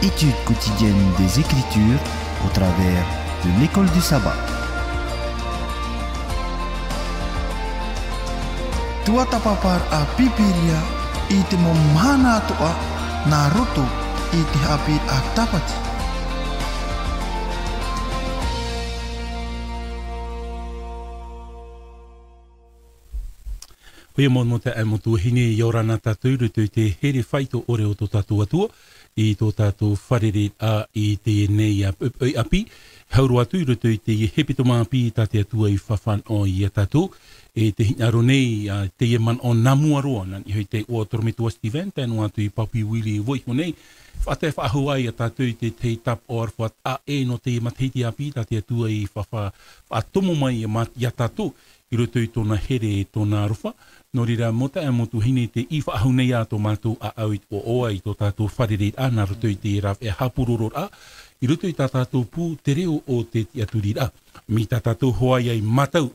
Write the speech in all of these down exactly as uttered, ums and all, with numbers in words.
Étude quotidienne des Écritures au travers de l'école du sabbat. Tuatāpaparaʻa Pīpīria i te mau mahana atoʻa nā roto i te haʻapiʻiraʻa Tāpati. ʻOia mau, mau taeaʻe, mau tuahine, ʻia ora na tātou i roto i te here faito ʻore o tō tātou Atua, i tō tātou fārereiraʻa i teie nei ʻāpī. Hau roa atu i roto i teie hepetoma ʻāpī tā te Atua i faʻanaho iā tātou, e tē hinaʻaro nei, ā, teie manaʻo nā mua roa, nā niʻa hoʻi i te iʻoa o Torometua Steven, tae noa atu i Papi Willie i vaiiho nei, faʻatae faʻahou ai iā tātou i te tahi tāpaʻo aroha ʻē nō teie matahiti ʻāpī tā te Atua i fa-, fa-, faʻatomo mai iā mā-, iā tātou, i roto i tōna here, tōna aroha. Nō reira, mau taeaʻe, mau tuahine, tē faʻahou nei ā tō mātou ʻāʻau i te ʻoaʻoa i tō tātou fārereiraʻa nā roto i te rāveʻa haʻapurororaʻa, i roto i tā tātou pū, te reo o te tiʻaturiraʻa. Mai tā tātou hoʻi ʻia mātau,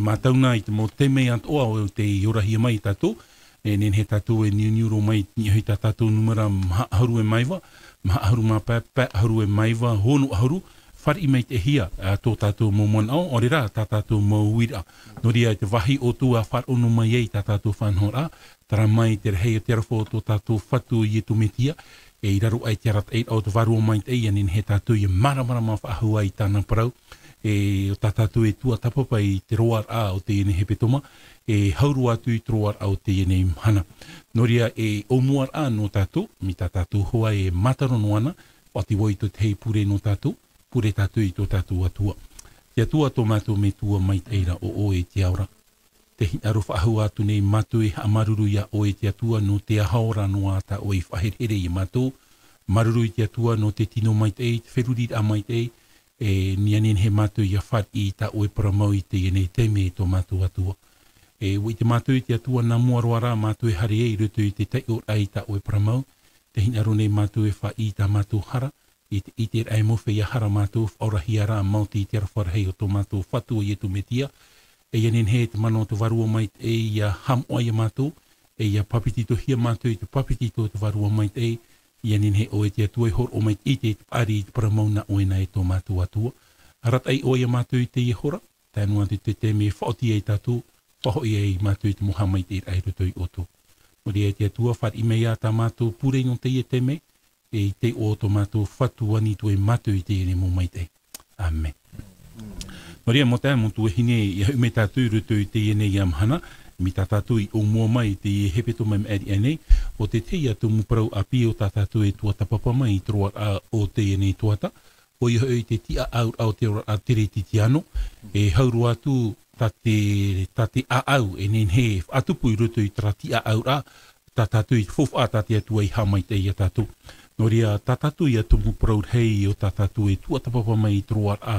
mātau na i te mau taime atoʻa o tei orahia mai tātou, e nehenehe tātou e niuniu roa mai i niʻa hoʻi i tā tātou nūmera maha ʻahuru e mā iva, maha ʻahuru mā pae, pae ʻahuru e mā iva, ono ʻahuru, fāriʻi maitaʻihia, ā, tō tātou mau manaʻo, ʻaore rā, tā tātou mau uiraʻa. Nō reira, i te vāhi ʻoutou e faʻaroʻo mai ai i tā tātou faʻanahoraʻa, terā mai te rahi o te aroha o tō tātou Fatu ʻo Iesu Mesia, e i raro aʻe i te arataʻiraʻa o te Vārua Maitaʻi, ʻia nehenehe tātou ʻia māramarama faʻahou ai i tāna parau, e ʻo tā tātou e tuatāpapa i te roaraʻa o teie nei hepetoma, e hau roa atu i te roaraʻa o teie nei mahana. Nō reira, e ʻōmuaraʻa nō tātou, mai tā tātou hoʻi e mātaro noa na, ʻoia hoʻi tō te hei pure nō tātou, pure tātou i tō tātou Atua. Te Atua tō mātou Metua maitaʻi ra, ʻo ʻoe te ao ra. Tē hinaʻaro faʻahou atu nei mātou e haʻamāuruuru iā ʻoe te Atua nō te ahaora noa tā ʻoe i faʻaherehere iā mātou. Māuruuru i te Atua nō te tino maitaʻi, te feruriraʻa maitaʻi, e nehenehe mātou ʻia fāriʻi i tā ʻoe parau mau i teie nei taime tō mātou Atua. E ʻua ʻite mātou i te Atua nā mua roa rā mātou e haere ai i roto i te taiʻoraʻa i tā ʻoe parau mau. Tē hinaʻaro nei mātou e fāriʻi i tā mātou hara, i te, i te ʻiteraʻa e mau feiā hara mātou, faʻaorahia rā maoti i te aroha rahi o tō mātou Fatu ʻo Iesu Mesia, e ʻia nehenehe te mana o te Vārua Maitaʻi ʻia haʻamoʻa iā mātou, e ʻia pāpetitohia mātou i te pāpetito o te Vārua Maitaʻi, ʻia nehenehe ʻoe te Atua e hōroʻa mai i te, i te paʻari i te parau mau nā ʻoe na e tō mātou Atua. Arataʻi ʻoe iā mātou i teie hora, tae noa atu i te taime e faʻaoti ai tātou, faʻahoʻi ai mātou i te mau haʻamaitaʻiraʻa i roto iā ʻoutou. Nō reira te Atua, fāriʻi mai ā tā mātou pure nō teie taime, e i te iʻoa o tō mātou Fatu ʻo Iesu e mātou i teie nei mau maitaʻi. ʻĀmene. Nō reira, mau taeaʻe, mau tuahine, ʻia hoʻi mai tātou i roto i teie nei mahana, mai tā tātou i ʻōmua mai i teie hepetoma maʻiri aʻe nei, ʻo te tahi atu mau parau ʻāpī o tā tātou e tuatāpapa mai i te roaraʻa o teie nei tuhaʻa, ʻoia hoʻi te tiʻaʻauraʻa o te oraraʻa Teretitiano, e hau roa atu tā te, tā te ʻāʻau, e nehenehe e faʻatupu i roto i terā tiʻaʻauraʻa, tā tātou i te faufaʻa tā te Atua i haʻamaitaʻi iā tātou. Nō reira, tā tātou ïa tumu parau rahi o tā tātou e tuatāpapa mai i te roaraʻa,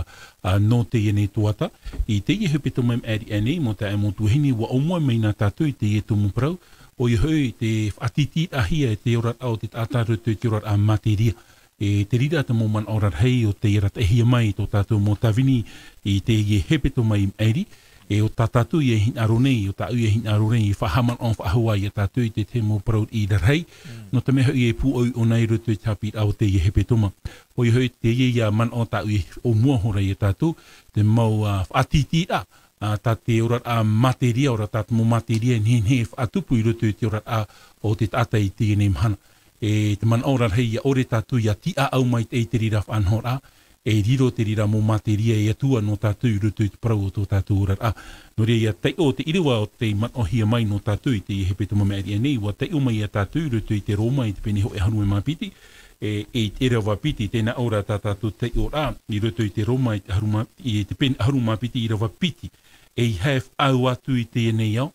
ā, nō teie nei tuhaʻa. I teie hepetoma maʻiri aʻe nei, mau taeaʻe, mau tuahine, ʻua ʻōmua mai na tātou i teie tumu parau, ʻoia hoʻi te faʻatītīraʻahia e te oraraʻa o te taʻata i roto i te oraraʻa materia. E te reira te mau manaʻo rarahi o tei arataʻihia mai i tō tātou mau tāvini i teie hepetoma maʻiri, e ʻo tā tātou ïa e hinaʻaro nei, ʻo tāʻu ïa e hinaʻaro nei, e faʻahaʻamanaʻo faʻahou ai iā tātou i te, te mau parau rarahi, nō te mea hoʻi e pūʻoiʻo na i roto i te haʻapiʻiraʻa o teie hepetoma. ʻOia hoʻi teie ïa manaʻo tāʻu e ʻōmua hora iā tātou, te mau, ā, faʻatītīraʻa, ā, tā te oraraʻa materia, ʻaore rā tā te mau materia e nehenehe e faʻatupu i roto i te oraraʻa o te taʻata i teie nei mahana. E te manaʻo rarahi, ʻia ʻore tātou ʻia tiʻaʻau maitaʻi i te reira faʻanahoraʻa, e riro te reira mau materia e atua nō tātou i roto i te parau o tō tātou oraraʻa. Nō reira, ʻia taiʻo te ʻīrava o tei manaʻohia mai nō tātou i teie hepetoma maʻiri aʻe nei, ʻua taiʻo mai iā tātou i roto i te Roma i te pene hōʻē ʻahuru mā piti, e, e i te ʻīrava piti, tē nā ʻō ra tā tātou taiʻoraʻa, i roto i te Roma i te ʻahuru mā, i te pene ʻahuru mā piti, ʻīrava piti. ʻEiaha e faʻaau atu i teie nei ao,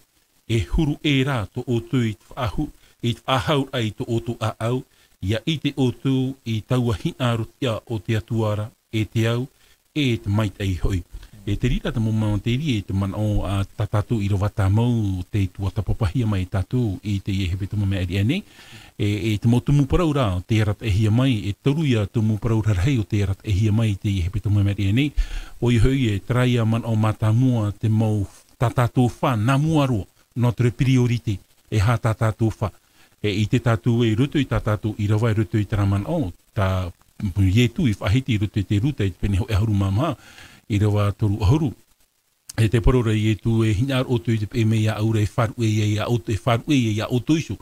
e huru ʻē rā tō ʻoutou i te faʻahu-, i te faʻahauraʻa i tō ʻoutou ʻāʻau, ʻia ʻite ʻoutou i taua hinaʻarotiʻa o te Atua ra, e te au, e te maitaʻi hoʻi. E te reira te mau materia, e te manaʻo, ā, tā tātou ʻīrava tāmau, tei tuatāpapahia mai tātou i teie hepetoma maʻiri aʻe nei, e, e te mau tumu parau rā, tei arataʻihia mai, e toru ïa tumu parau rarahi o tei arataʻihia mai i teie hepetoma maʻiri aʻe nei, ʻoia hoʻi, e terā ïa manaʻo mātāmua, te mau tā tātou fā nā mua roa, notre priorité, e aha tā tātou fā. E ʻite tātou ē i roto i tā tātou ʻīrava, i roto i terā manaʻo, tā Ietu i faʻahiti i roto i te Ruta i te pene hōʻē ʻahuru mā maha, ʻīrava toru ʻahuru. E te parau ra Ietu, e hinaʻaro ʻoutou i te peʻe mai iāʻu ra, e faʻaruʻe ia, ia ʻoutou, e faʻaruʻe ia, ia ʻoutou iho.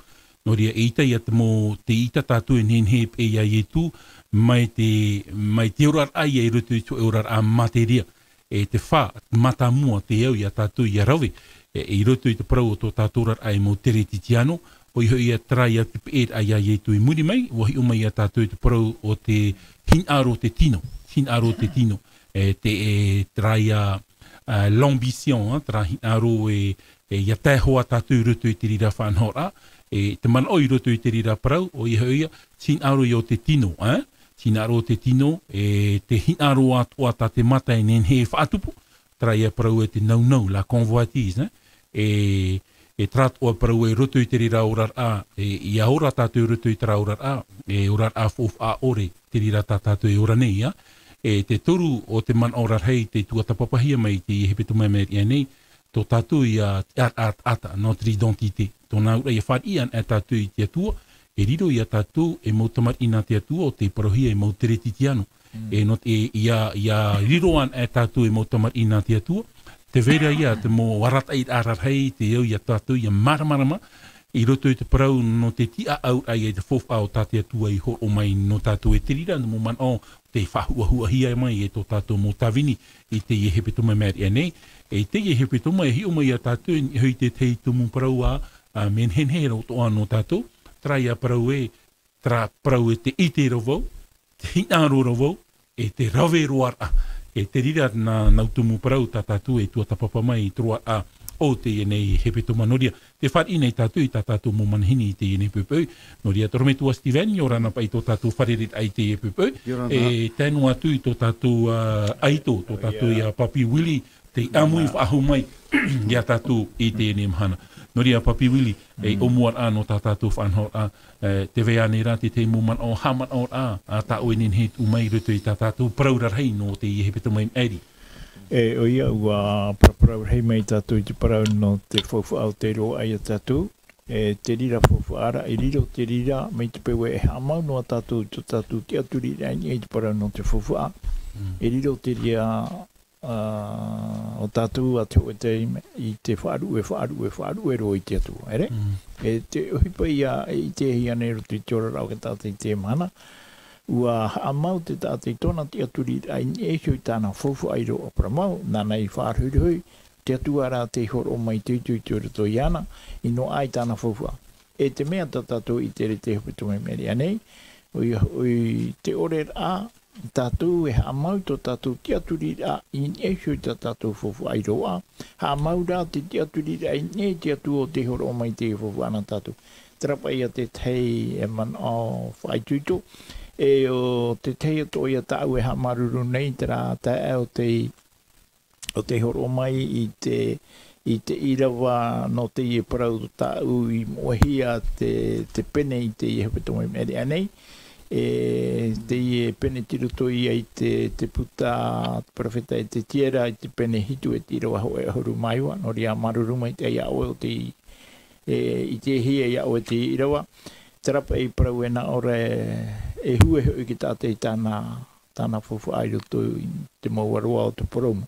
Nō reira, eʻita ia te mau, te ʻita tātou e nehenehe e peʻe ia Ietu, mai te, mai te oraraʻa ia i roto i te hōʻē oraraʻa materia. E te fā, mātāmua te au ia tātou ia rave, e, i roto i te parau o tō tātou oraraʻa e mau Teretitiano, ʻoia hoʻi ia terā ia te peʻeraʻa ia Ietu i muri mai, ʻua hiʻo mai ia tātou i te parau o te hinaʻaro o te tino, hinaʻaro o te tino, e, te, e, terā ia, a, l'ambition, a, terā hinaʻaro e, e, ia tae hoʻi tātou i roto i te reira faʻanahoraʻa, e, te manaʻo i roto i te reira parau, ʻoia hoʻi ia, hinaʻaro ia o te tino, e, hinaʻaro o te tino, e, te hinaʻaro atoʻa tā te mata e nehenehe e faʻatupu, terā ia parau e te naunau, la convoitise, e, e, e terā atoʻa parau e roto i te reira oraraʻa, e, ia ora tātou i roto i terā oraraʻa, e, oraraʻa faufaʻa ʻore, te reira tā tātou e ora nei, ia. E te toru o te manaʻo rarahi, tei tuatāpapahia mai i teie hepetoma i maʻiri aʻe nei, tō tātou ia, a, a, ata, notre identité. Tōna auraʻa ia fāriʻi anaʻe tātou i te Atua, e riro ia tātou e mau tamariʻi nā te Atua ʻo tei parauhia e mau Teretitiano. Mm. E nō te, e, ia, ia riro anaʻe tātou e mau tamariʻi nā te Atua, tē vai ra ia te mau arataʻiraʻa rarahi, te au ia tātou ia māramarama, i roto i te parau nō te tiʻaʻauraʻa ia i te faufaʻa o tā te Atua i hōroʻa mai nō tātou, e te reira te mau manaʻo tei faʻahuʻahuʻahia mai e tō tātou mau tāvini i teie hepetoma i maʻiri aʻe nei. E i teie hepetoma e hiʻo mai ia tātou i niʻa hoʻi i te tahi tumu parau a, a, mea nehenehe roa atoʻa nō tātou, terā ia parau e, terā parau e te ʻite ra vau, te hinaʻaro ra vau, e te rave roa ra. E te reira nā, nau tumu parau tā tātou e tuatāpapa mai i te roaraʻa o teie nei hepetoma. Nō reira, tē fāriʻi nei tātou i tā tātou mau manihini i teie nei poʻipoʻi. Nō reira, te ʻorometua Steven, ʻia ora na paʻi tō tātou fārereiraʻa i teie poʻipoʻi. ʻIa ora na. E tae noa atu i tō tātou, a, ʻaito, tō tātou ia Papi Willie, tei ʻāmui faʻahou mai ia tātou i teie nei mahana. Nō reira, Papi Willie, e, ʻōmuaraʻa nō tā tātou faʻanahoraʻa, e, tē vai ānei ra te tahi mau manaʻo, haʻamanaʻoraʻa, a, tā ʻoe e nehenehe e tuʻu mai i roto i tā tātou parau rarahi nō teie hepetoma i maʻiri? E, ʻoia, ʻua paraparau rahi mai tātou i te parau nō te faufaʻa o tei roaʻa ia tātou. E te reira faufaʻa ra, e riro te reira, mai te peu e haʻamau noa tātou i tō tātou tiʻaturiraʻa i niʻa i te parau nō te faufaʻa. Mm. E riro te reira, a, o tātou a te hōʻē taime i te faʻaruʻe, faʻaruʻe, faʻaruʻe roa i te Atua, ʻere? Mm. E te ʻohipa ia e ʻitehia nei i roto i te oraraʻa o te taʻata i teie mahana, ʻua haʻamau te taʻata i tōna tiʻaturiraʻa i niʻa iho i tāna faufaʻa i roaʻa, parau mau, nāna i faʻarohirohi, te Atua rā tei hōroʻa mai te itoito i roto iāna, i noaʻa i tāna faufaʻa. E te mea tā tātou i ʻite ra i teie hepetoma i maʻiri aʻe nei, ʻoia hoʻi te ʻoreraʻa, tātou e haʻamau tō tātou tiʻaturiraʻa i niʻa iho i tā tātou faufaʻa i roaʻa, haʻamau rā te tiʻaturiraʻa i niʻa i te Atua ʻo tei hōroʻa mai i te faufaʻa nā tātou. Terā paʻi ia te tahi e manaʻo faʻaitoito, e ʻo te tahi atoʻa ia tāʻu e haʻamāuruuru nei, terā taeaʻe ʻo tei ʻo tei hōroʻa mai i te, i te ʻīrava nō teie parau tāʻu i moʻehia te, te pene i teie hepetoma i maʻiri aʻe nei. E teie pene tei roto ia i te, te puta a te perofeta Ezekiela i te pene hitu e te ʻīrava hōʻē ʻahuru mā iva, nō reira māuruuru maitaʻi iā ʻoe ʻo tei, e, ʻitehia iā ʻoe teie ʻīrava. Terā paʻi parau e nā ʻō ra e hue hoʻi te taʻata i tāna, tāna faufaʻa i roto i te mau aroā o te purōmu.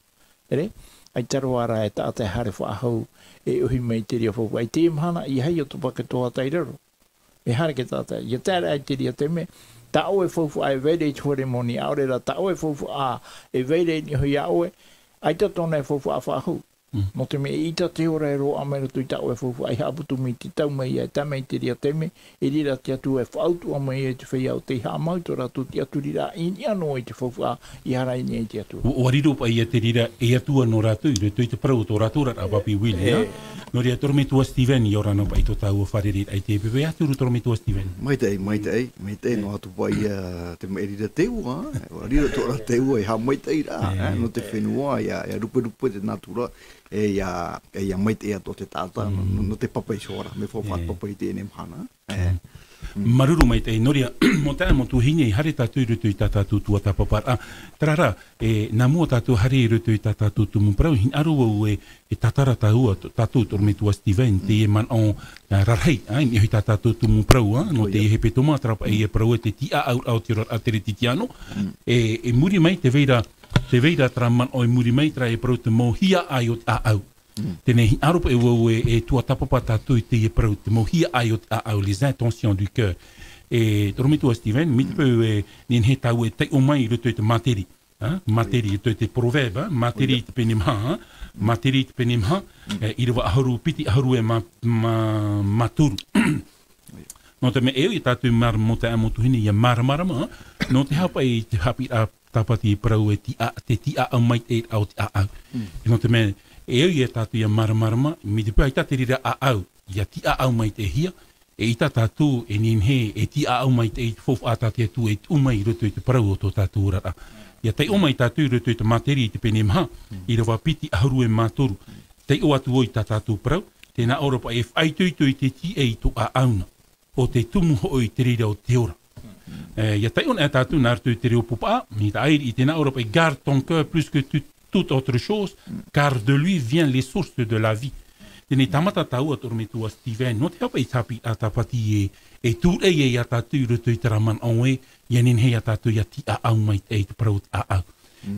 ʻEre, ʻaita roa rā e taʻata e haere faʻahou, e ʻohi mai i te reira faufaʻa. I teie mahana, ʻeiaha ia tō paketoa atoʻa i raro. E haere te taʻata, ʻia tae ra i te reira taime, tā ʻoe faufaʻa e vai ra i te fare moni, ʻaore rā, tā ʻoe faufaʻa e vai ra i niʻa iho iā ʻoe, ʻaita tōna e faufaʻa faʻahou. Mm. Nō te mea ʻeʻita te ora e roaʻa mai i roto i tā ʻoe faufaʻa i haʻaputu mai i te tau mai ia, e tae mai i te reira taime, e reira te Atua e faʻautuʻa mai ai te feiā ʻo tei haʻamau i tō rātou tiʻaturiraʻa i niʻa noa i te faufaʻa, ʻeiaha rā i niʻa i te Atua. ʻUa, ʻua riro paʻi ia te reira, e Atua nō rātou, i roto i te parau o tō rātou oraraʻa, Papi Willie, ā? Nō reira, te ʻorometua Steven, ʻia ora na paʻi tō tāua fārereiraʻa i teie poʻipoʻi, ā, te huru te ʻorometua Steven. Maitaʻi, maitaʻi, maitaʻi noa atu paʻi ia te maʻiriraʻa te ua, ā? ʻUa riro tō rātou te ua, e haʻamaitaʻiraʻa, ā? Nō te fenua, ʻia, ʻia ruperupe te nātura, e ʻia, e ʻia maitaʻi atoʻa te taʻata, nō, nō, nō te papa iho ra, mea faʻa-, faʻapapa i teie mahana. E. Māuruuru maitaʻi, nō reira, mau taeaʻe, mau tuahine, haere tātou i roto i tā tātou tuatāpaparaʻa. Terā rā, e, nā mua tātou haere i roto i tā tātou tumu parau, hinaʻaro vau e, e tātara tāua, t-, tātou tō ʻorometua Steven, teie manaʻo, ā, rarahi, ā, i niʻa i tā tātou tumu parau, ā, nō teie hepetoma, terā paʻi e parau e te tīʻaʻauraʻa o te oraraʻa teretitiano. E, e muri mai, tē vai ra, tē vai ra terā manaʻo e muri mai, terā e parau te mau hiaʻai o te ʻāʻau. Teie nei, hinaʻaro paʻi vau e, e tuatāpapa tātou i teie parau, te mau hiaʻai o te ʻāʻau, les intentions du cœur. E, tō ʻorometua Steven, mai te peu e, nehenehe tāua e taiʻo mai i roto i te māteri. Ā, māteri, i roto i te proverbe, ā, māteri i te pene maha, ā, māteri i te pene maha, e, ʻīrava ʻahuru, piti ʻahuru e mā, mā, mā toru. Nō te mea e au ia tātou māra-, mau taeaʻe, mau tuahine, ʻia māramarama, ā, nō te aha paʻi te haʻapiʻiraʻa tāpati e parau e tīʻa-, te tīʻaʻau maitaʻiraʻa o te ʻāʻau. E nō te mea, e au ia tātou ʻia māramarama, mai te peu ʻaita te reira ʻāʻau, ʻia tīʻaʻau maitaʻihia, eʻita tātou e nehenehe e tīʻaʻau maitaʻi i te faufaʻa tā te Atua e tuʻu mai i roto i te parau o tō tātou oraraʻa. ʻIa taiʻo mai tātou i roto i te Māteri i te pene maha, ʻīrava piti ʻahuru e mā toru. Taiʻo atu vau i tā tātou parau, tē nā ʻō ra paʻi e faʻaitoito i te tīaʻi i tō ʻāʻau na, ʻo te tumu hoʻi te reira o te ora. E, ʻia taiʻo anaʻe tātou nā roto i te reo pāpaʻi, mai te ʻāiri, tē nā ʻō ra paʻi, garde ton cœur plus que tout, toute autre chose, car de lui viennent les sources de la vie. Teie nei, tāmata tāua, tō ʻorometua Steven, nō te aha paʻi te haʻapiʻiraʻa tāpati e, e tūraʻi ai ia tātou i roto i terā manaʻo ē, ʻia nehenehe ia tātou ʻia tīʻaʻau maitaʻi i te parau o te ʻāʻau.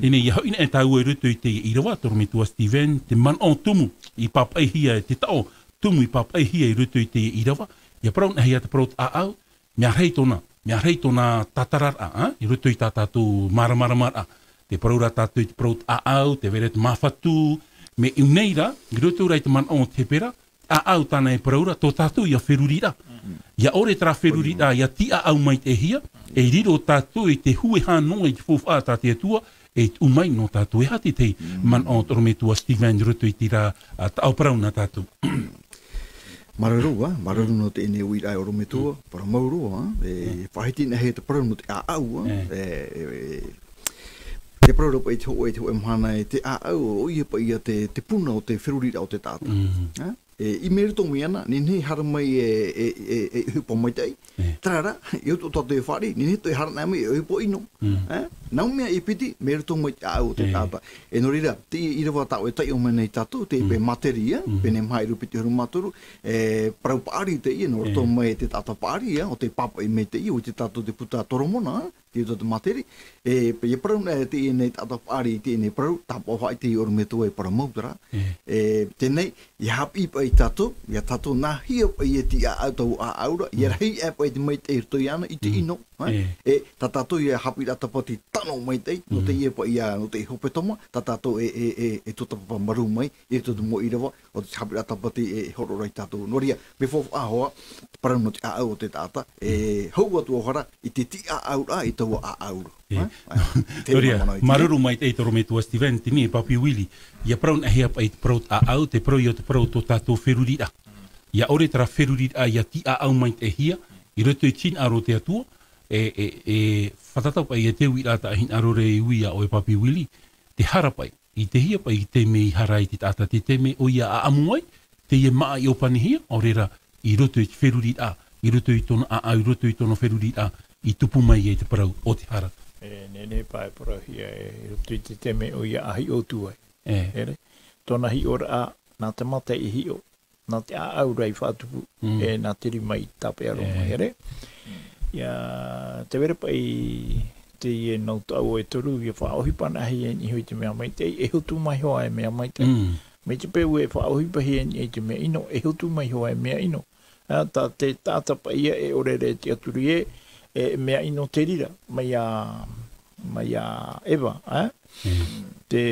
Teie nei, ʻia hoʻi anaʻe tāua i roto i te ʻīrava, tō ʻorometua Steven, te manaʻo tumu, i pāpaʻihia, te taʻo tumu i pāpaʻihia i roto i te ʻīrava, ʻia parau anaʻe ia te parau o te ʻāʻau, mea rahi tōna, mea rahi tōna tātararaʻa, ā, i roto i tā tātou māramaramaraʻa. Tē parau ra tātou i te parau o te ʻāʻau, tē vai ra te māfatu, mea ʻū nei rā, i roto rā i te manaʻo o te Hepera, ʻāʻau tāna e parau ra, tō tātou ia feruri ra. ʻIa ʻore terā feruri ra, ʻia tīʻaʻau maitaʻihia, e riro tātou i te hū e hā noa i te faufaʻa tā te Atua, e tuʻu mai nō tātou. E aha te tahi manaʻo, tō ʻorometua Steven, i roto i terā, ā, taʻo parau nā tātou. Māuruuru, ā, māuruuru nō teie nei uiraʻa, e ʻorometua, parau mau roa, ā, e faʻahiti anaʻe te parau nō te ʻāʻau, ā, e, e, e, te parau ra paʻi te hōʻē, te hōʻē mahana, e te ʻāʻau, ʻoia paʻi ia te, te puna o te feruriraʻa o te taʻata. Ā? E, i mea roto mai ana, nehenehe e haere mai e, e, e, e ʻohipa maitaʻi. Terā rā, i ʻō tātou e fāriʻi, nehenehe e toe haere anaʻe mai e ʻohipa ʻino. Ā? Nau mea e piti, mea roto mai te ʻāʻau o te taʻata. E nō reira, teie ʻīrava tā ʻoe e taiʻo mai nei tātou, teie paʻi Māteri, ā, pene maha, ʻīrava piti ʻahuru mā toru, e, parau paʻari teie, nō roto mai te taʻata paʻari, ā, ʻo tē pāpaʻi mai teie, ʻo te taʻata, te puta Toromona, ā, te uta te Māteri, e, ʻia parau anaʻe teie nei taʻata paʻari i teie nei parau, tāpaʻo faʻaʻite ia ʻorometua e parau mau terā. E, teie nei, ʻia haʻapiʻi paʻi tātou, ʻia tātou nā hea paʻi e tīʻaʻau taua ʻāʻau ra, ʻia rahi aʻe paʻi te maitaʻi i roto iāna, i te ʻino, ā? E, tā tātou ia haʻapiʻiraʻa tāpati tano maitaʻi, nō teie paʻi ia, nō teie hepetoma, tā tātou e, e, e, e tuatāpapa marū mai, i roto i te mau ʻīrava, ʻo te haʻapiʻiraʻa tāpati e, e hōroʻa ra ia tātou. Nō reira, mea faufaʻa hoʻi, te parau nō te ʻāʻau o te taʻata, e hau atu hoʻi ra i te tīʻaʻauraʻa i taua ʻāʻau ra. Ā? Ā, i te nō reira, manaʻo i te māuruuru maitaʻi, tō ʻorometua Steven, teie nei e Papi Willie, ʻia parau anaʻe hea paʻi te parau o te ʻāʻau, tē parau ia te parau tō tātou feruriraʻa. ʻIa ʻore terā feruriraʻa ʻia tīʻaʻau maitaʻihia, i roto i te hinaʻaro o te Atua, e, e, e, fātata paʻi ia te uiraʻa tā hinaʻaro ra e ui iā ʻoe, Papi Willie, te hara paʻi. I te hea paʻi te taime i hara ai te taʻata, te taime ʻoia ʻaʻamu ai, teie māʻa i ʻōpanihia, ʻaore rā, i roto i te feruriraʻa, i roto i tōna ʻāʻau, i roto i tōna feruriraʻa, i tupu mai ai te parau o te hara. E, nehenehe paʻi e parauhia, e, i roto i te taime ʻoia ʻa hiʻo atu ai. E. Here? Tōna hiʻoraʻa, nā te mata i hiʻo, nā te ʻāʻau ra i faʻatupu, e, nā te rima i tāpeʻa roa mai, here? ʻIa, tē vai ra paʻi teie nau taʻu e toru, ʻia faʻaʻohipa anaʻe hia i niʻa i te mea maitaʻi, e hotu mai hoʻi e mea maitaʻi. Mai te peu e faʻaʻohipa hia i niʻa i te mea ʻino, e hotu mai hoʻi e mea ʻino. Ā, tā te taʻata paʻi ïa e ʻore ra e tiʻaturi ē, e mea ʻino te reira, mai iā, mai iā Eva, ā? Te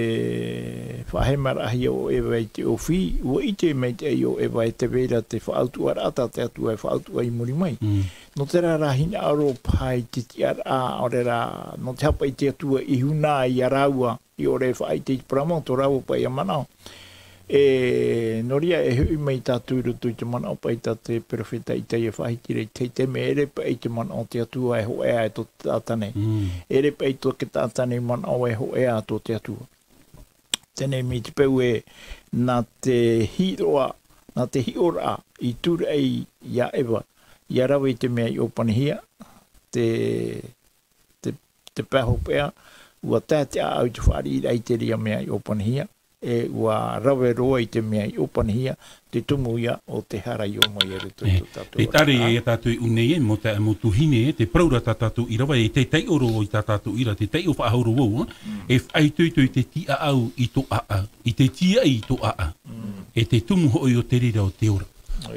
faʻahemaraʻahia o Eva i te ʻōfī, ʻua ʻite maitaʻi ʻo Eva e tē vai ra te faʻautuʻaraʻa tā te Atua e faʻautuʻa i muri mai. Nō terā rā hinaʻaro paha i te tiʻaraʻa, ʻaore rā, nō te aha paʻi te Atua i huna ai iā rāua, i ʻore e faʻaʻite i te parau mau, tō rāua paʻi ïa manaʻo. E, nō reira e hoʻi mai tātou i roto i te manaʻo paʻi tā te perofeta Itaia e faʻahiti ra i te taime, ʻeʻere paʻi te manaʻo o te Atua e hōʻē ā e tō te taʻata nei. ʻEʻere paʻi tō te taʻata nei manaʻo e hōʻē ā tō te Atua. Teie nei mai te peu ē, nā te hiʻoraʻa, nā te hiʻoraʻa i tūraʻi iā Eva, ia rave i te mea i ʻōpanihia, te, te, te pae hopeʻa, ʻua tae te ʻāʻau i te fāriʻiraʻa i te reira mea i ʻōpanihia, e ʻua rave roa i te mea i ʻōpanihia, te tumu ia o te hara i ō mai i roto i tō tātou. E, e tāʻere ia tātou i ʻū nei, e, mau taeaʻe mau tuahine, e, te parau ra tā tātou ʻīrava, e te taiʻo roa i tā tātou ʻīrava, te taiʻo faʻahou roa vau, e, e faʻaitoito i te tīʻaʻau i tō ʻāʻau, i te tīaʻi i tō ʻāʻau, e te tumu hoʻi o te reira o te ora.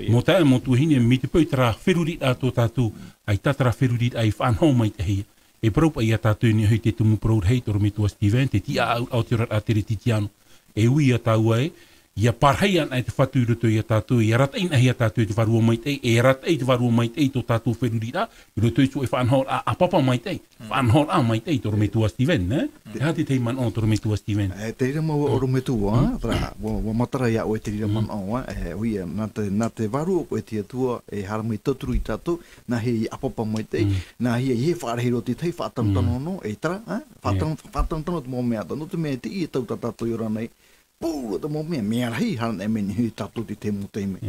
Mau taeaʻe mau tuahine, mai te peu i terā feruriraʻa tō tātou, ʻaita terā feruriraʻa i faʻanaho maitaʻi. E parau paʻi ia tātou i niʻa i te tumu parau rahi, tō Rometua Steven, te tīʻaʻauraʻa o te oraraʻa teretitiano. E ui ia tāua ē, ʻia parahi ana e te Fatu i roto ia tātou, ʻia arataʻi ana ia tātou i te Vārua Maitaʻi, e arataʻi te Vārua Maitaʻi i tō tātou feruriraʻa, i roto i te faʻanahoraʻa ʻāpapa maitaʻi, faʻanahoraʻa maitaʻi, tō Rometua Steven, e? Te aha te tahi manaʻo tō Rometua Steven? E, te reira mau ʻo Rometua, terā, ʻua, ʻua matara ia ʻoe te reira manaʻo, e, ʻoia, nā te, nā te Vārua o te Atua, e haere mai tauturu ia tātou, nā hea i ʻāpapa maitaʻi, nā hea i faʻarahi roa te tahi, faʻatanotano noa, e terā, e? Faʻatano-, faʻatanotano te mau mea atoʻa, nō te mea e tiʻi e tau tā tātou i ora nei, pū roa te mau mea, mea rahi, haere mai nei ia tātou i te tahi mau taime.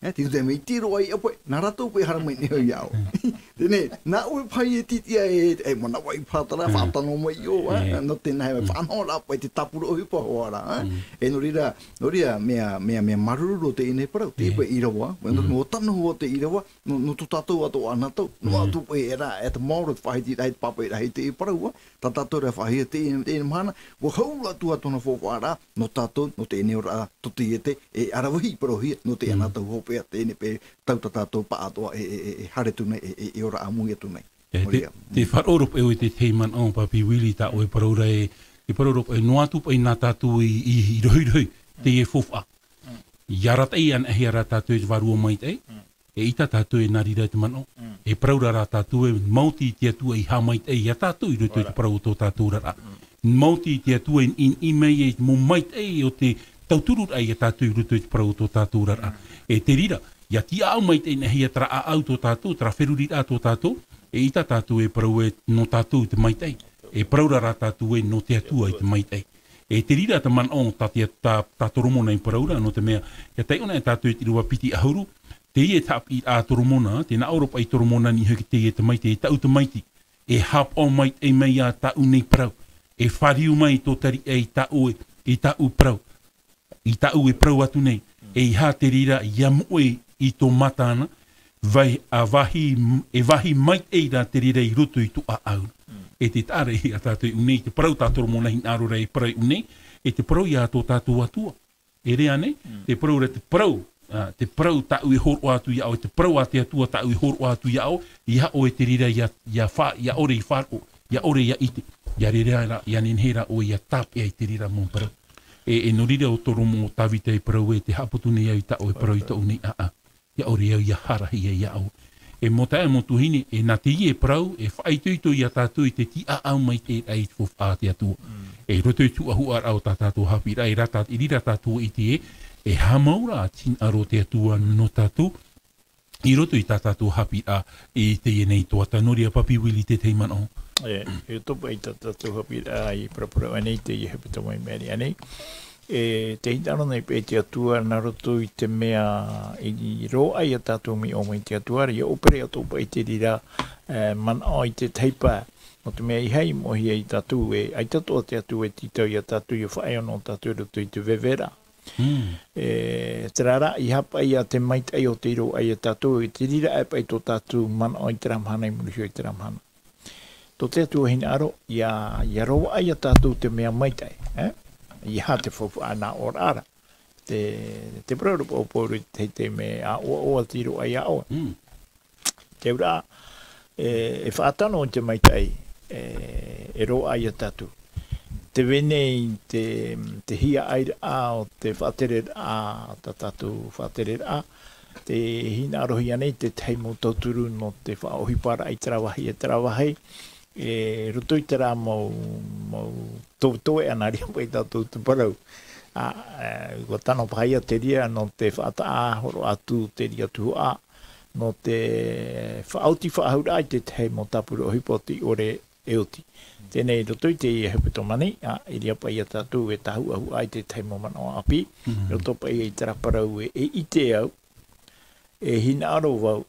E, te tahi mau taime i tiʻi roa ai ʻoe, nā rātou paʻi haere mai nei ia ʻoe. Teie, nā ʻoe paʻi e tītiʻa e, e manava i pātara, faʻatano mai ʻoe, e, nō te nā hea faʻanahoraʻa paʻi te tāpura ʻohipa hoʻi ra, e. E nō reira, nō reira, mea, mea, mea māuruuru roa teie nei parau, teie paʻi ʻīrava, nō, nō tano hoʻi te ʻīrava, nō, nō tō tātou atoʻa nā tau, noa atu paʻi e rā, e te maoro, te faʻahitiraʻa, te pāpaʻiraʻa i teie parau, tā tātou rā faʻahia teie, teie mahana, ʻua hau atu ā tōna faufaʻaraʻa, nō tātou, nō teie nei oraraʻa, tō te iete, e ʻaravihi parauhia, nō te anotau hopeʻa, teie nei paʻi tau tā tātou pāʻatoʻa, e, e, e, e haere atu nei, e, e, e ora ʻāmui atu nei. E, te, te faʻaroʻo paʻi ʻoe i te tahi manaʻo, Papi Willie, tā ʻoe parau ra e, te faʻaroʻo paʻi, noa atu paʻi nā tātou i, i, i rohirohi, teie faufaʻa. ʻIa arataʻi ana hea rā tātou i te Vārua Maitaʻi, e ʻaita tātou e nā reira i te manaʻo. E parau ra rā tātou ē, maoti te Atua i haʻamaitaʻi ia tātou i roto i te parau o tō tātou oraraʻa. Maoti te Atua i, i, i niʻa mai i te mau maitaʻi o te tautururaʻa ia tātou i roto i te parau o tō tātou oraraʻa. E te reira, ʻia tīʻaʻau maitaʻi ana hea terā ʻāʻau tō tātou, terā feruriraʻa tō tātou, e ʻaita tātou e parau ē nō tātou te maitaʻi. E parau ra rā tātou ē nō te Atua i te maitaʻi. E te reira te manaʻo tā te, tā, tā Toromona i parau ra, nō te mea, ʻia taiʻo na e tātou i te ʻīrava piti ʻahuru, teie te haʻapiʻiraʻa a Toromona, tē nā ʻō ra paʻi Toromona i niʻa hoʻi i teie tamaiti, e tāʻu tamaiti, e haʻapaʻo maitaʻi mai ā tāʻu nei parau, e fāriu mai tō tariʻa i tāʻu, i tāʻu parau, i tāʻu e parau atu nei, e ʻeiaha te reira ʻia moʻe i tō mātana, vai, ʻa vāhi, e vāhi maitaʻi rā te reira i roto i tō ʻāʻau. E te taʻa ra ia tātou i ʻō nei, te parau tā Toromona i hinaʻaro ra e parau i ʻō nei, e te parau ia tō tātou Atua. E rave ānei, te parau ra, te parau, ā, te parau tāʻu e hōroʻa atu ia ʻoe, te parau a te Atua tāʻu e hōroʻa atu ia ʻoe, ʻeiaha ʻoe te reira ʻia, ʻia fa-, ʻia ʻore i faʻaroʻo, ʻia ʻore ʻia ʻite, ʻia rere ra, ʻia nehenehe ra ʻoe ʻia tāpeʻa i te reira mau parau. E, e nō reira ʻo Toro-, ʻo Tāvita i parau ē, tē haʻaputu nei au i tā ʻoe parau i tōʻu nei ʻāʻau. ʻIa ʻore au ʻia hārahia ia ʻoe. E mau taeaʻe mau tuahine, e nā teie parau, e faʻaitoito ia tātou i te tīʻaʻau maitaʻi i te faufaʻa a te Atua. E i roto i te huʻahuʻaraʻa o tā tātou haʻapiʻiraʻa, e rā tā-, i reira tātou e ʻite ē, e haʻamau ra te hinaʻaro o te Atua nō tātou, i roto i tā tātou haʻapiʻiraʻa i teie nei tuhaʻa. Nō reira, Papi Willie, te tahi manaʻo. E, i roto paʻi i tā tātou haʻapiʻiraʻa i paraparau aʻenei i teie hepetoma i maʻiri aʻenei. E, tē hinaʻaro nei paʻi te Atua nā roto i te mea i, i roaʻa ia tātou mea ʻō mai te Atua, ʻia ʻōpere atoʻa paʻi te reira, e, manaʻo i te tahi pae. Nō te mea ʻeiaha i moʻehia ia tātou ē, ʻaita atoʻa te Atua e tītau ia tātou, ʻia faʻaea noa tātou i roto i te veveraʻa. E, terā rā, ʻeiaha paʻi ā te maitaʻi o tei roaʻa ia tātou, e te reira aʻe paʻi tō tātou manaʻo i terā mahana, i muri iho i terā mahana. Tō te Atua hinaʻaro, ʻia, ʻia roaʻa ia tātou te mea maitaʻi, e? ʻEiaha te faufaʻa nā ʻō ra. Te, tē parau ra paʻi ʻo Pauro i te tahi taime, ʻa ʻoaʻoa tei roaʻa ia ʻoe. Te auraʻa, e, e faʻatano i te maitaʻi, e, e roaʻa ia tātou. Tē vai nei te, te hiaʻairaʻa o te faʻatereraʻa, tā tātou faʻatereraʻa, tē hinaʻarohia nei te tahi mau tauturu nō te faʻaʻohiparaʻa i terā vāhi, i terā vāhi, e roto i terā mau, mau to-, toveʻa nā reira paʻi tātou te parau. ʻA, e, ʻua tano paha ia te reira nō te faʻataʻa hōroʻa atu te reira tuhaʻa, nō te faʻaoti faʻahou raʻa i te tahi mau tāpura ʻohipa ʻo tei ʻore e oti. Teie nei, i roto i teie hepetoma nei, ʻa, i reira paʻi ia tātou e tāhuʻahuʻa i te tahi mau manaʻo ʻāpī, i roto paʻi i terā parau ē, e ʻite au, e hinaʻaro vau,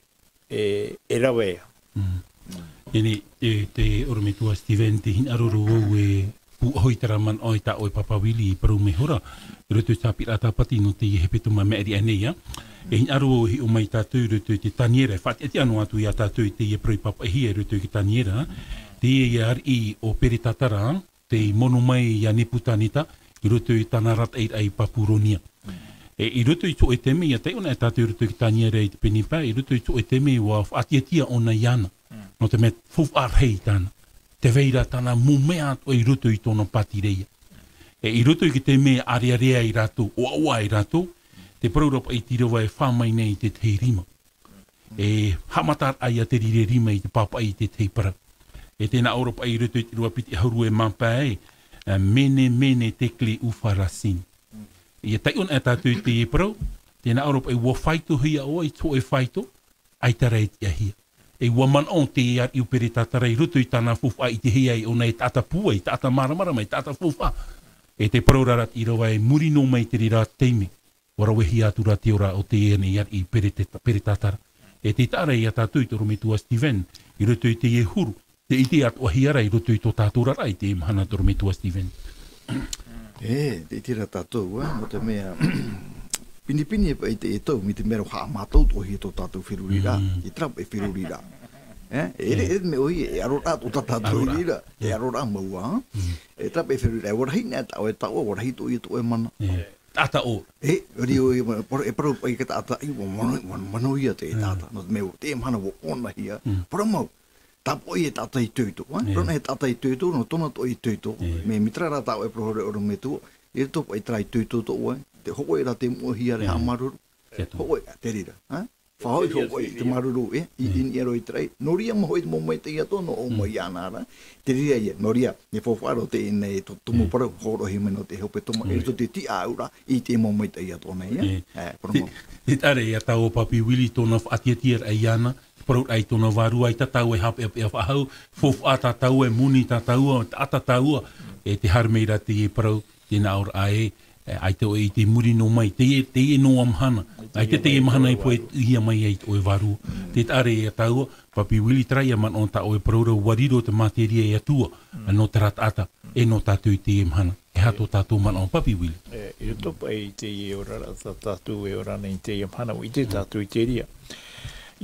e, e rave ia. Mm. Teie, e, te ʻorometua Steven, tē hinaʻaro ra vau e pūʻohu i terā manaʻo i tā ʻoe pāpā Willie i parau mai iho ra, i roto i te haʻapiʻiraʻa Tāpati nō teie hepetoma maʻiri aʻe nei, ā. E hinaʻaro vau e hiʻo mai tātou i roto i te Taniera, e faʻatiʻatiʻa noa atu ia tātou i teie parau i pāpaʻihia i roto i te Taniera, teie ariʻi ʻo Peretatara, tei mono mai ia Nepukaneta, i roto i tāna arataʻiraʻa i Papuronia. E, i roto i te hōʻē taime, ʻia taiʻo na tātou i roto i te Taniera i te pene pae, i roto i te hōʻē taime ʻua faʻatiʻatiʻa ʻōna iāna. Mm. Nō te mea faufaʻa rahi tāna. Tē vai ra tāna mau mea atoʻa i roto i tōna pātireia. E, i roto i te taime ʻārearea ai rātou, ʻoaʻoa ai rātou, te parau ra paʻi i te ʻīrava e fā mai nei i te tahi rima. E haʻamata ra ia te rire rima i te pāpaʻi i te tahi parau. E tē nā ʻō ra paʻi i roto i te ʻīrava piti ʻahuru e mā pae, e, mene, mene, tekle, upharasin. ʻIa taiʻo na tātou i teie parau, tē nā ʻō ra paʻi ʻua faitohia ʻoe i te hōʻē faito, ʻaita rā e tiʻahia. E ʻua manaʻo te ariʻi ʻo Peretatara i roto i tāna faufaʻa i te hea i ʻōna e taʻata pūai, taʻata māramarama, e taʻata faufaʻa. E te parau ra ra te ʻīrava e muri noa mai te reira taime. ʻUa ravehia atu ra te ora o teie nei ariʻi Pereteta-, Peretatara. E tē taʻa ra ia tātou i te ʻorometua Steven, i roto i teie huru, tē ʻite atoʻahia ra i roto i tō tātou oraraʻa i teie mahana te ʻorometua Steven. E, tē ʻite ra tātou, ā, nō te mea, pinepine paʻi teie tau, mai te mea rā haʻamātauhia tō tātou feruriraʻa, Mm. i terā paʻi feruriraʻa. E, e, e, e mea ʻoia, e aro ra tō tā tātou Aro ra. feruriraʻa, e Mm. aro ra mau, ā. Mm. E terā paʻi feruriraʻa, ʻua rahi na tā ʻoe taoʻa, ʻua rahi tō ʻoe, tō ʻoe mana. E. Taʻata ʻō. E, ʻori ʻoe, e, e parau paʻi ka taʻata, i, ʻua mano, ʻua mano ia te Mm. taʻata. Nō te mea, te mahana ʻua ʻōnahia. Mm. Parau mau, tāpoʻi e taʻata itoito, ā? E. Parau na e taʻata itoito, nō tōna toʻa itoito. E. Mea, mai terā rā tā ʻoe parau ra ʻorometua, i roto paʻi terā itoito tō ʻoe, te hōʻē rā te moʻehia ra e E. haʻamāuruuru. Te Atua. Hōʻē, te reira, ā? Faʻahoʻi, Te reira, hōʻē, te te reira. māuruuru, e, i, Mm. i niʻa roa i te raʻi. Nō reira mau hoʻi te mau maitaʻi atoʻa, nō ʻō Mm. mai iāna ra. Te reira ia, nō reira, e faufaʻa roa teie nei tō, tō Mm. mau parau, hōroʻahia mai nō te hepetoma, Mm. e roto te tiʻaʻau ra, i te mau maitaʻi atoʻa nei, e. E. E, parau Te, mau. te taʻa ra ia tāua Papi Willie tōna faʻatiʻatiʻaraʻa iāna, parau ra i tōna vārua, ʻaita tāua e haʻapeʻapeʻa faʻahou, faufaʻa tā tāua, e moni tā tāua, taʻata tāua, e tē haere mai ra teie parau, Tē nā ʻō ra ē, e, ʻaita ʻoe i te muri noa mai, teie, teie noa mahana. ʻAita teie mahana e pohe ia mai ai tō ʻoe vārua. Te taʻa ra ia tāua, Papi Willie, terā ia manaʻo tā ʻoe parau ra, ʻua riro te materia e Atua, nō terā taʻata, e nō tātou i teie mahana. E aha tō tātou manaʻo, Papi Willie? E, i roto paʻi i teie oraraʻa tā tātou e ora nei i teie mahana, ʻua ʻite tātou i te reira.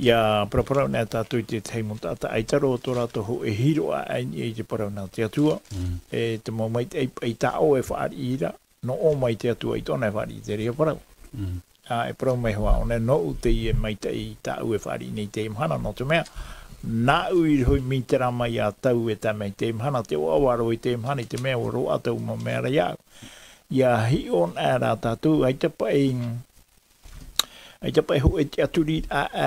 ʻIa paraparau na tātou i te tahi mau taʻata, ʻaita roa tō rātou hōʻē hiroʻa i niʻa i te parau nā te Atua. Mm. E te mau maitaʻi paʻi tā ʻoe e fāriʻi ra, nō ʻō mai te Atua i tōna e fāriʻi i te reira parau. Mm. Ā, e parau mai hoʻi ʻōna, nōʻu teie maitaʻi tāʻu e fāriʻi nei i teie mahana, nō te mea, nāʻu i rohi mai terā mai ia tāʻu e tae mai i teie mahana, te ʻoaʻoa roa i teie mahana, i te mea ʻua roaʻa taua mau mea ra iāʻu. ʻIa hiʻo na rā tātou, ʻaita paʻi, ʻaita paʻi hōʻē tiʻaturi, ā, ā,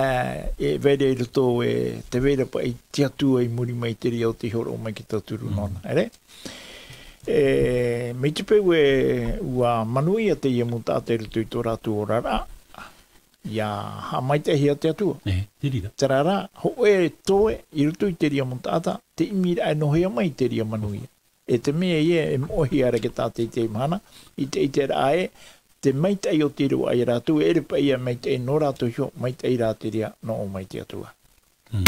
e vai ra i roto, e tē vai ra paʻi te Atua i muri mai i te reira o tei hōroʻa mai e tauturu nōna, ʻere? E, mai te peu ē, ʻua manuia teie mau taʻata i roto i tō rātou oraraʻa, ʻia haʻamaitaʻihia te Atua. E, te reira. Terā rā, hōʻē toe i roto i te reira mau taʻata, te ʻimiraʻa e nō hea mai te reira manuia. E te mea ïa e moʻehia ra e te taʻata i teie mahana, i te, i te ʻiteraʻa ē, te maitaʻi o te roaʻa ia rātou, e ʻere paʻi ïa maitaʻi nō rātou iho, maitaʻi rā te reira nō ʻō mai te Atua. Mm.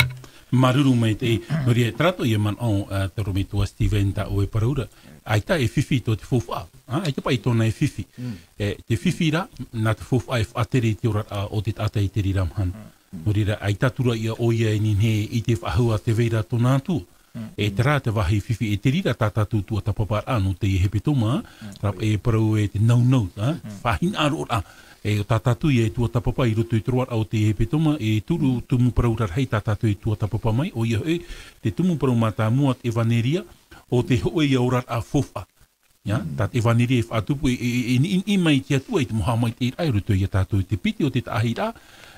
Māuruuru maitaʻi, nō reira, terā tō ʻoe manaʻo, ā, te ʻorometua Steven, tā ʻoe parau ra, ʻaita e fifi tō te faufaʻa, ā, ʻaita paʻi tōna e fifi. Mm. E, te fifi rā, nā te faufaʻa e faʻatere i te oraraʻa o te taʻata i te reira mahana. Mm. Nō reira, ʻaita atu ra ïa ʻoia e nehenehe e ʻite faʻahou ā tē vai ra tōna Atua. Mm. E terā te vāhi fifi, e te reira tā tātou tuatāpaparaʻa nō teie hepetoma, Mm. terā e parau e te naunau, ā, Mm. faʻahinaʻaroraʻa. E ʻo tā tātou ïa e tuatāpapa i roto i te roaraʻa o teie hepetoma, e toru tumu parau rarahi tā tātou e tuatāpapa mai, ʻoia hoʻi, te tumu parau mātāmua, te ʻevaneria, ʻo te hōʻē ïa oraraʻa faufaʻa. Ia, Mm. tā te ʻevaneria e faʻatupu, e, e, e, e niʻiniʻi mai te Atua i te mau haʻamaitaʻiraʻa i roto ia tātou, te piti o te taʻahiraʻa,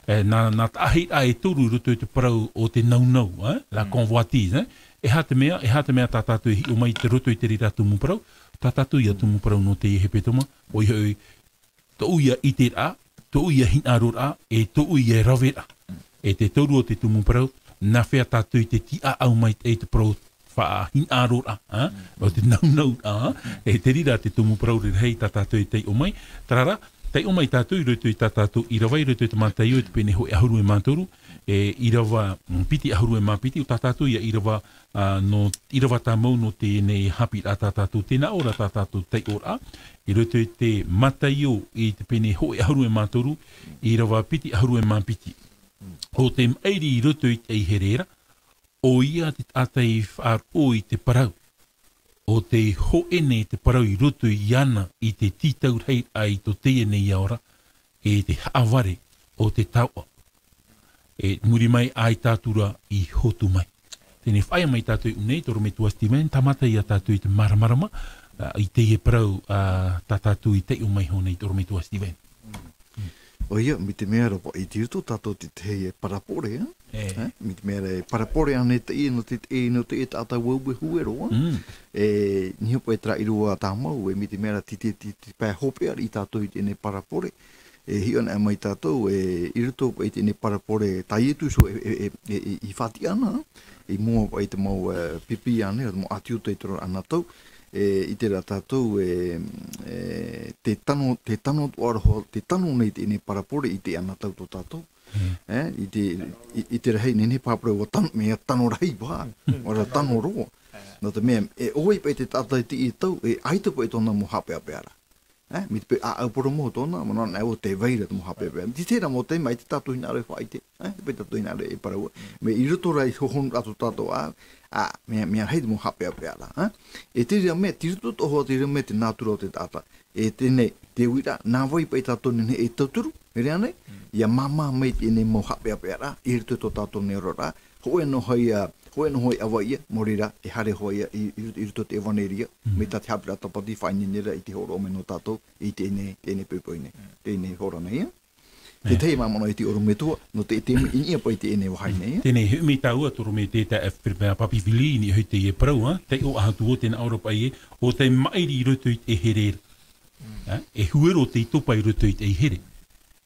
e, nā, nā taʻahiraʻa e toru i roto i te parau o te naunau, e, la Mm. convoitise, e. E aha te mea, e aha te mea tā tātou e hiʻo mai i roto i te reira tumu parau, tā tātou ïa tumu parau nō teie hepetoma, ʻoia hoʻi, tōʻu ïa ʻiteraʻa, tōʻu ïa hinaʻaroraʻa, e tōʻu ïa raveraʻa. E te toru o te tumu parau, nā hea tātou i te tiʻaʻau maitaʻi i te parau faʻahinaʻaroraʻa, ā? Mm. ʻO te naunau, ā? Mm. E te reira te tumu parau rarahi tā tātou e taiʻo mai. Terā rā, Taiʻo mai tātou i roto i tā tātou ʻīrava, i roto i te Mataio i te pene hōʻē ʻahuru e mā toru, e ʻīrava, mm, piti ʻahuru e mā piti, ʻo tā tātou ia ʻīrava, ā, nō, ʻīrava tāmau nō teie nei haʻapiʻiraʻa tā tātou, tē nā ʻō ra tā tātou taiʻoraʻa, i roto i te Mataio i te pene hōʻē ʻahuru e mā toru, ʻīrava piti ʻahuru e mā piti. ʻO te maʻiri i roto i te ʻaihere ra, ʻoia te taʻata i faʻaroʻo i te parau. ʻO tei hōʻē nei te parau i roto iāna i te tītau rahi ai tō teie nei ao ra, e te haʻavare o te taoʻa. E muri mai ʻaita atu ra i hotu mai. Teie nei faʻaea mai tātou i ʻō nei, tō Rometua Steven, tāmata ia tātou i te māramarama, ā, i teie parau, ā, tā tātou i taiʻo mai iho nei, tō Rometua Steven. ʻOia, mai te mea ra paʻi i roto tātou i te tahi e parabole, ā? E. Ā, mai te mea ra e parabole ānei teie nō te, e, nō te taʻata ueue huero, ā? Mm. E, niho paʻi terā ʻīrava tāmau, e, mai te mea ra te, te, te, te pae hopeʻa ra ia tātou i teie nei parabole. E hiʻo anaʻe mai tātou, e, i roto paʻi i teie nei parabole, tā Ietu iho e, e, e, e, e, i faʻatiʻa ana, i mua paʻi i te mau, e, pipi ānei, te mau ʻāti ʻūta i te roaraʻa anotau, e, i terā tātou, e, e, te tano, te tano atoʻa ra hoʻi, te tano nei teie nei parabole i te anotau tō tātou. Mm. E, i te, i, i te rahi nei, nei parabole, ʻua tano, mea tano rahi paha, Mm. ʻua ra tano roa. Nō te mea, e ʻoia paʻi te taʻata i te tau, e ʻaita paʻi tōna mau haʻapeʻapeʻa ra. E, mai te peu ʻāʻau porōmu tōna, manaʻo anaʻe ʻoe tē vai ra te mau haʻapeʻapeʻa. Tē terā mau taime, ʻaita tātou hinaʻaro e faʻaʻite, e, paʻi tātou hinaʻaro e parau. Mea i roto rā i hōhonu atu tātou, ā, ā, mea, mea rahi te mau haʻapeʻapeʻa ra, ā. E te reira mea, tei roto atoʻa hoʻi te reira mea te nātura o te taʻata. E teie nei, te uiraʻa, nā vai paʻi tātou e nehenehe e tauturu, e rave ānei, Mm. ʻia māmā mai teie nei mau haʻapeʻapeʻa ra, i roto i tō tātou nei oraraʻa, hōʻē noa hoʻi, ā, hōʻē noa hoʻi ʻavaʻe ia, nō reira, e haere hoʻi ia i, i, i roto i te ʻevaneria, Mm. mai tā te haʻapiʻiraʻa tāpati faʻaineine ra i te hōroʻa mai nō tātou, i teie nei, teie nei poʻipoʻi nei, Mm. teie nei hora nei, ā. Te E. tahi mau manaʻo i te ʻorometua, nō te, te, i niʻa paʻi teie nei vāhi nei, ā. Teie nei, e hiʻo mai tāua, tō Rometua, e, e, Papi Vili, i niʻa hoʻi i teie parau, ā, taiʻo atu ʻo tē nā ʻō ra paʻi ē, ʻo te maʻiri i roto i te here ra. Mm. Ā, e huero tei topa i roto i te here.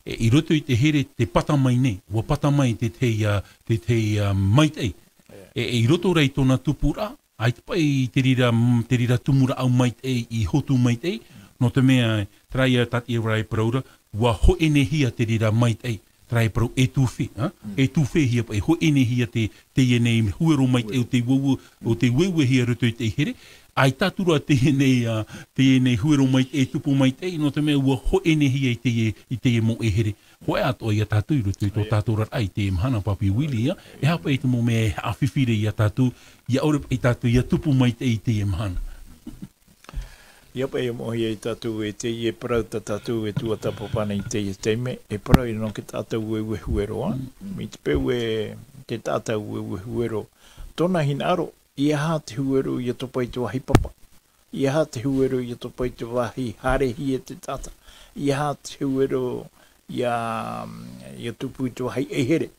E, i roto i te here, tē pata mai nei, ʻua pata mai te, te, ā, te, te, ā, maitaʻi. E. E, e i roto rā i tōna tupuraʻa, ʻaita paʻi te reira, te reira tumu rāʻau maitaʻi i hotu maitaʻi, nō te mea, terā ia tā te ʻīrava e parau ra, ʻua hōʻēnehia te reira maitaʻi, terā e parau étouffé, ā? Mm. Étouffé-hia paʻi, hōʻēnehia te, teie nei huero maitaʻi o te ueue, o te ueuehia i roto i te here, ʻaita atu rā teie nei, ā, teie nei huero maitaʻi, tupu maitaʻi, nō te mea ʻua hōʻēnehia i teie, i teie mau here. Hōʻē atoʻa ia tātou i roto i tō Ia. tātou oraraʻa i teie mahana, Papi Vili, ā, e aha paʻi te mau mea e haʻafifi ra ia tātou, ʻia ʻore paʻi tātou ʻia tupu maitaʻi i teie mahana. ʻIa paʻi e moʻehia ia tātou e teie parau tā tātou e tuatāpapa nei i teie taime, e parau ia nō te taʻata ueue huero, ā. Mm. Mai te peu ē te taʻata ueue huero, tōna hinaʻaro, ʻeiaha te huero ʻia topa i te vāhi papa. ʻEiaha te huero ʻia topa i te vāhi haerehia e te taʻata. ʻEiaha te huero ʻia, ʻia tupu i te vāhi ʻaihere.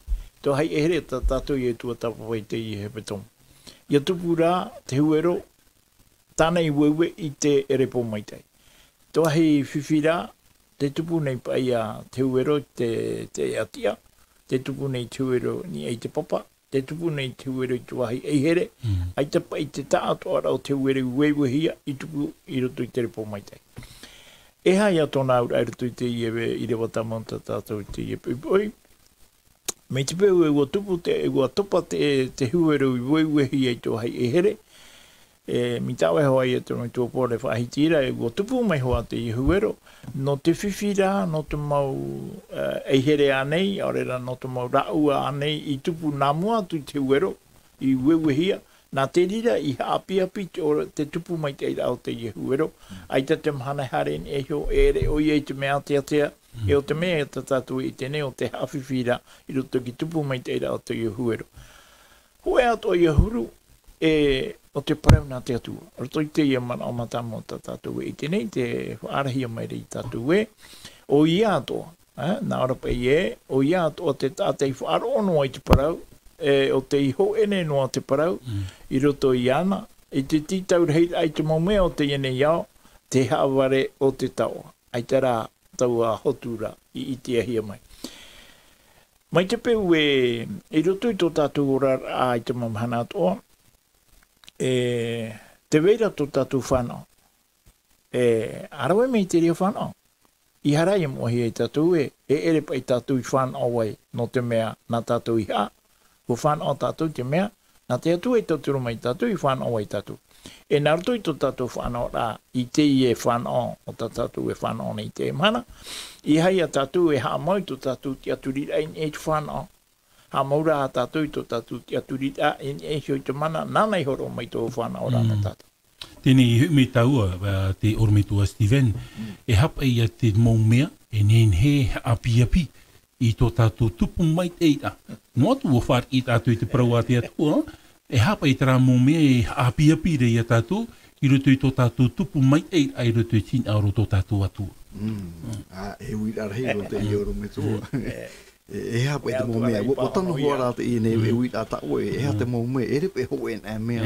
Te vāhi ʻaihere tā tātou e tuatāpapa i teie hepetoma. ʻIa tupu rā te huero, tāna i ueue i te ʻerepo maitaʻi. Te vāhi fifi rā, tē tupu nei paʻi ia te huero te, te ʻatiʻa, tē tupu nei te huero i niʻa i te papa, tē tupu nei te huero i te vāhi ʻaihere, Mm. ʻaita paʻi te taʻatoʻaraʻa o te huero i ueuehia i tupu i roto i te ʻerepo maitaʻi. E aha ia tōna auraʻa i roto i teie ʻīrava tāmau tā tātou i teie poʻipoʻi. Mai te peu ē ʻua tupu te, ʻua topa te, te huero i ueuehia i te vāhi ʻaihere, e, mai tā vaiho ai e te Metua Paul e faʻahiti ra, e ʻua tupu mai hoʻi teie huero, nō te fifi rā, nō te mau, e, ʻaihere ānei, ʻaore rā nō te mau rāʻau ānei i tupu nā mua atu i te huero, i ueuehia, nā te reira i haʻapiʻapiʻi te ora, te tupu maitaʻi ra o teie huero, ʻaita te mahana e haere nei iho, e ʻere ʻoia i te mea āteatea, e ʻo te mea tā tātou e ʻite nei ʻo te haʻafifi ra, i roto i te tupu maitaʻi ra o teie huero. Hōʻē atoʻa ia huru, e, ʻo te parau nā te Atua. Roto i teie manaʻo mātāmua tā tātou e ʻite nei, tē faʻaarahia mai ra ia tātou ē, ʻoia atoʻa, e, nā ʻō ra paʻi ē, ʻoia atoʻa te taʻata i faʻaroʻo noa i te parau, e, ʻo tei hōʻēne noa te parau, Mm. i roto iāna, i te tītau rahi ra i te mau mea o teie nei ao, te haʻavare o te taoʻa. ʻAita rā, taua hotu ra i ʻitehia mai. Mai te peu ē, i roto i tō tātou oraraʻa i te mau mahana atoʻa, e, tē vai ra tō tātou fānau. E, ʻa rave mai te reira fānau. ʻEiaha rā ia moʻehia ia tātou ē, e ʻere paʻi tātou i fānaʻo ai, nō te mea nā tātou i haʻa, ʻua fānaʻo tātou i te mea, nā te Atua i tauturu mai ia tātou, i fānaʻo ai ia tātou. E nā roto i tō tātou fānaʻoraʻa, i teie fānaʻo, ʻo tā tātou e fānaʻo nei i teie mahana, ʻeiaha ia tātou e haʻamau i tō tātou tiʻaturiraʻa i niʻa i te fānaʻo. Haʻamau rā tātou i tō tātou tiʻaturiraʻa i niʻa iho i te mana, nāna i hōroʻa mai tō fānaʻoraʻa nō tātou. Teie nei e hoʻi mai tāua, ā, te ʻorometua Stephen, e haʻapaʻo ia te mau mea, e nehenehe e haʻapiapi i tō tātou tupu maitaʻiraʻa. Noa atu ʻua fāriʻi tātou i te parau a te Atua, e haʻapaʻo i terā mau mea e haʻapiapi ra ia tātou, i roto i tō tātou tupu maitaʻiraʻa, i roto i te hinaʻaro o tō tātou Atua. Mm. Ā, e uiraʻa rahi roa teie ʻorometua. E, e aha paʻi te mau mea, ʻua, ʻua tano hoʻi rā teie nei, e uiraʻa tā ʻoe, e aha te mau mea, e ʻere paʻi hōʻē nā mea.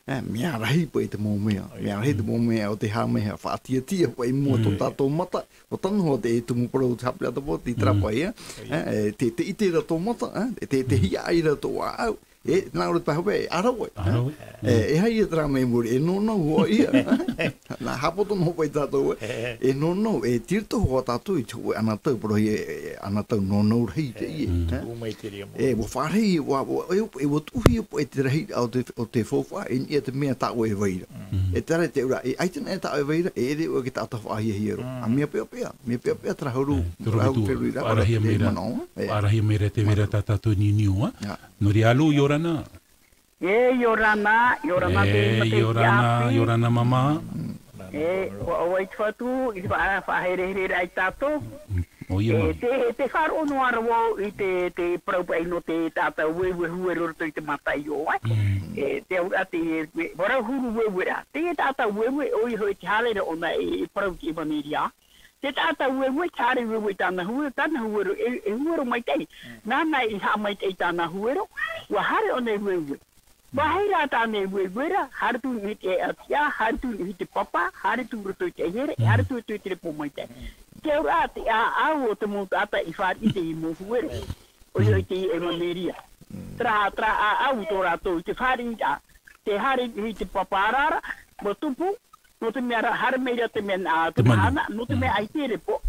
E, mea rahi paʻi te mau mea, mea rahi te mau mea, ʻo tē haʻamau e faʻatiatia paʻi i mua tō tātou mata, ʻua tano hoʻi te tumu parau te haʻapiʻiraʻa tō pō, te terā paʻi, e, e, te, te ʻite ra tō mata, e, te, te hiaʻai ra tō ʻāʻau, e, nā ʻō ra te pae hopeʻa, e ʻaraʻoa, e. ʻAraʻoa. E, e aha ia terā mai muri, e nōnau hoʻi ia. Nā, haʻapoto noa paʻi tātou, e. E nōnau, e tīrito hoʻi tātou i te hōʻē ʻanatau, parau e, e, ʻanatau nōnau rahi teie, e. Tupu maitaʻi mau. E, ʻua fāriʻi, ʻua, ʻua, e, e, ʻua tuʻuhia paʻi te rahiraʻa o te, o te faufaʻa, i niʻa i te mea tā ʻoe e vai ra. E terā te auraʻa, e, ʻaita e tā ʻoe e vai ra, e ʻere ʻoe e taʻata faʻahiahia roa. ʻĀ, mea peʻapeʻa, mea peʻapeʻa terā huru, terā huru, faʻarahia mai ra, faʻarahia mai ra te vai ra tā tātou niuniu, ā. Nō reira, ʻalo, ʻia ora na. E, ʻia ora na, ʻia ora na, e, ʻia ora na, ʻia ora na, māmā. E, ʻua ʻoaʻoa i te Fatu, i te faʻa-, faʻaherehere ai tātou. ʻO ia, e, māmā. Te, te faʻaroʻo noa ra vau i te, te parau paʻi nō te taʻata ueue huero i roto i te Mataio, ā. E, te auraʻa te, e, parau huru ueue ra. Te taʻata ueue, ʻoia hoʻi te haere ra ʻōna e, e parau i te ʻevaneria. Te taʻata ueue, te haere ueue i tāna huero, tāna huero, e, e huero maitaʻi. Nāna i haʻamaitaʻi i tāna huero, ʻua haere ʻōna e ueue. Vāhi rā tāna e ueue ra, haere atu i te ʻātiʻa, haere atu i te papa, haere atu i roto i te ʻaihere, haere atu i te repo maitaʻi. Te auraʻa te ʻāʻau o te mau taʻata i fāriʻi i te mau huero. ʻOia hoʻi te ʻevaneria. Terā, terā ʻāʻau tō rātou i te fāriʻi ra, te haere i te papa ra, ʻua tupu, nō te mea rā, haere mai ra te mea nā, te mahana, nō te mea ʻaita e repo.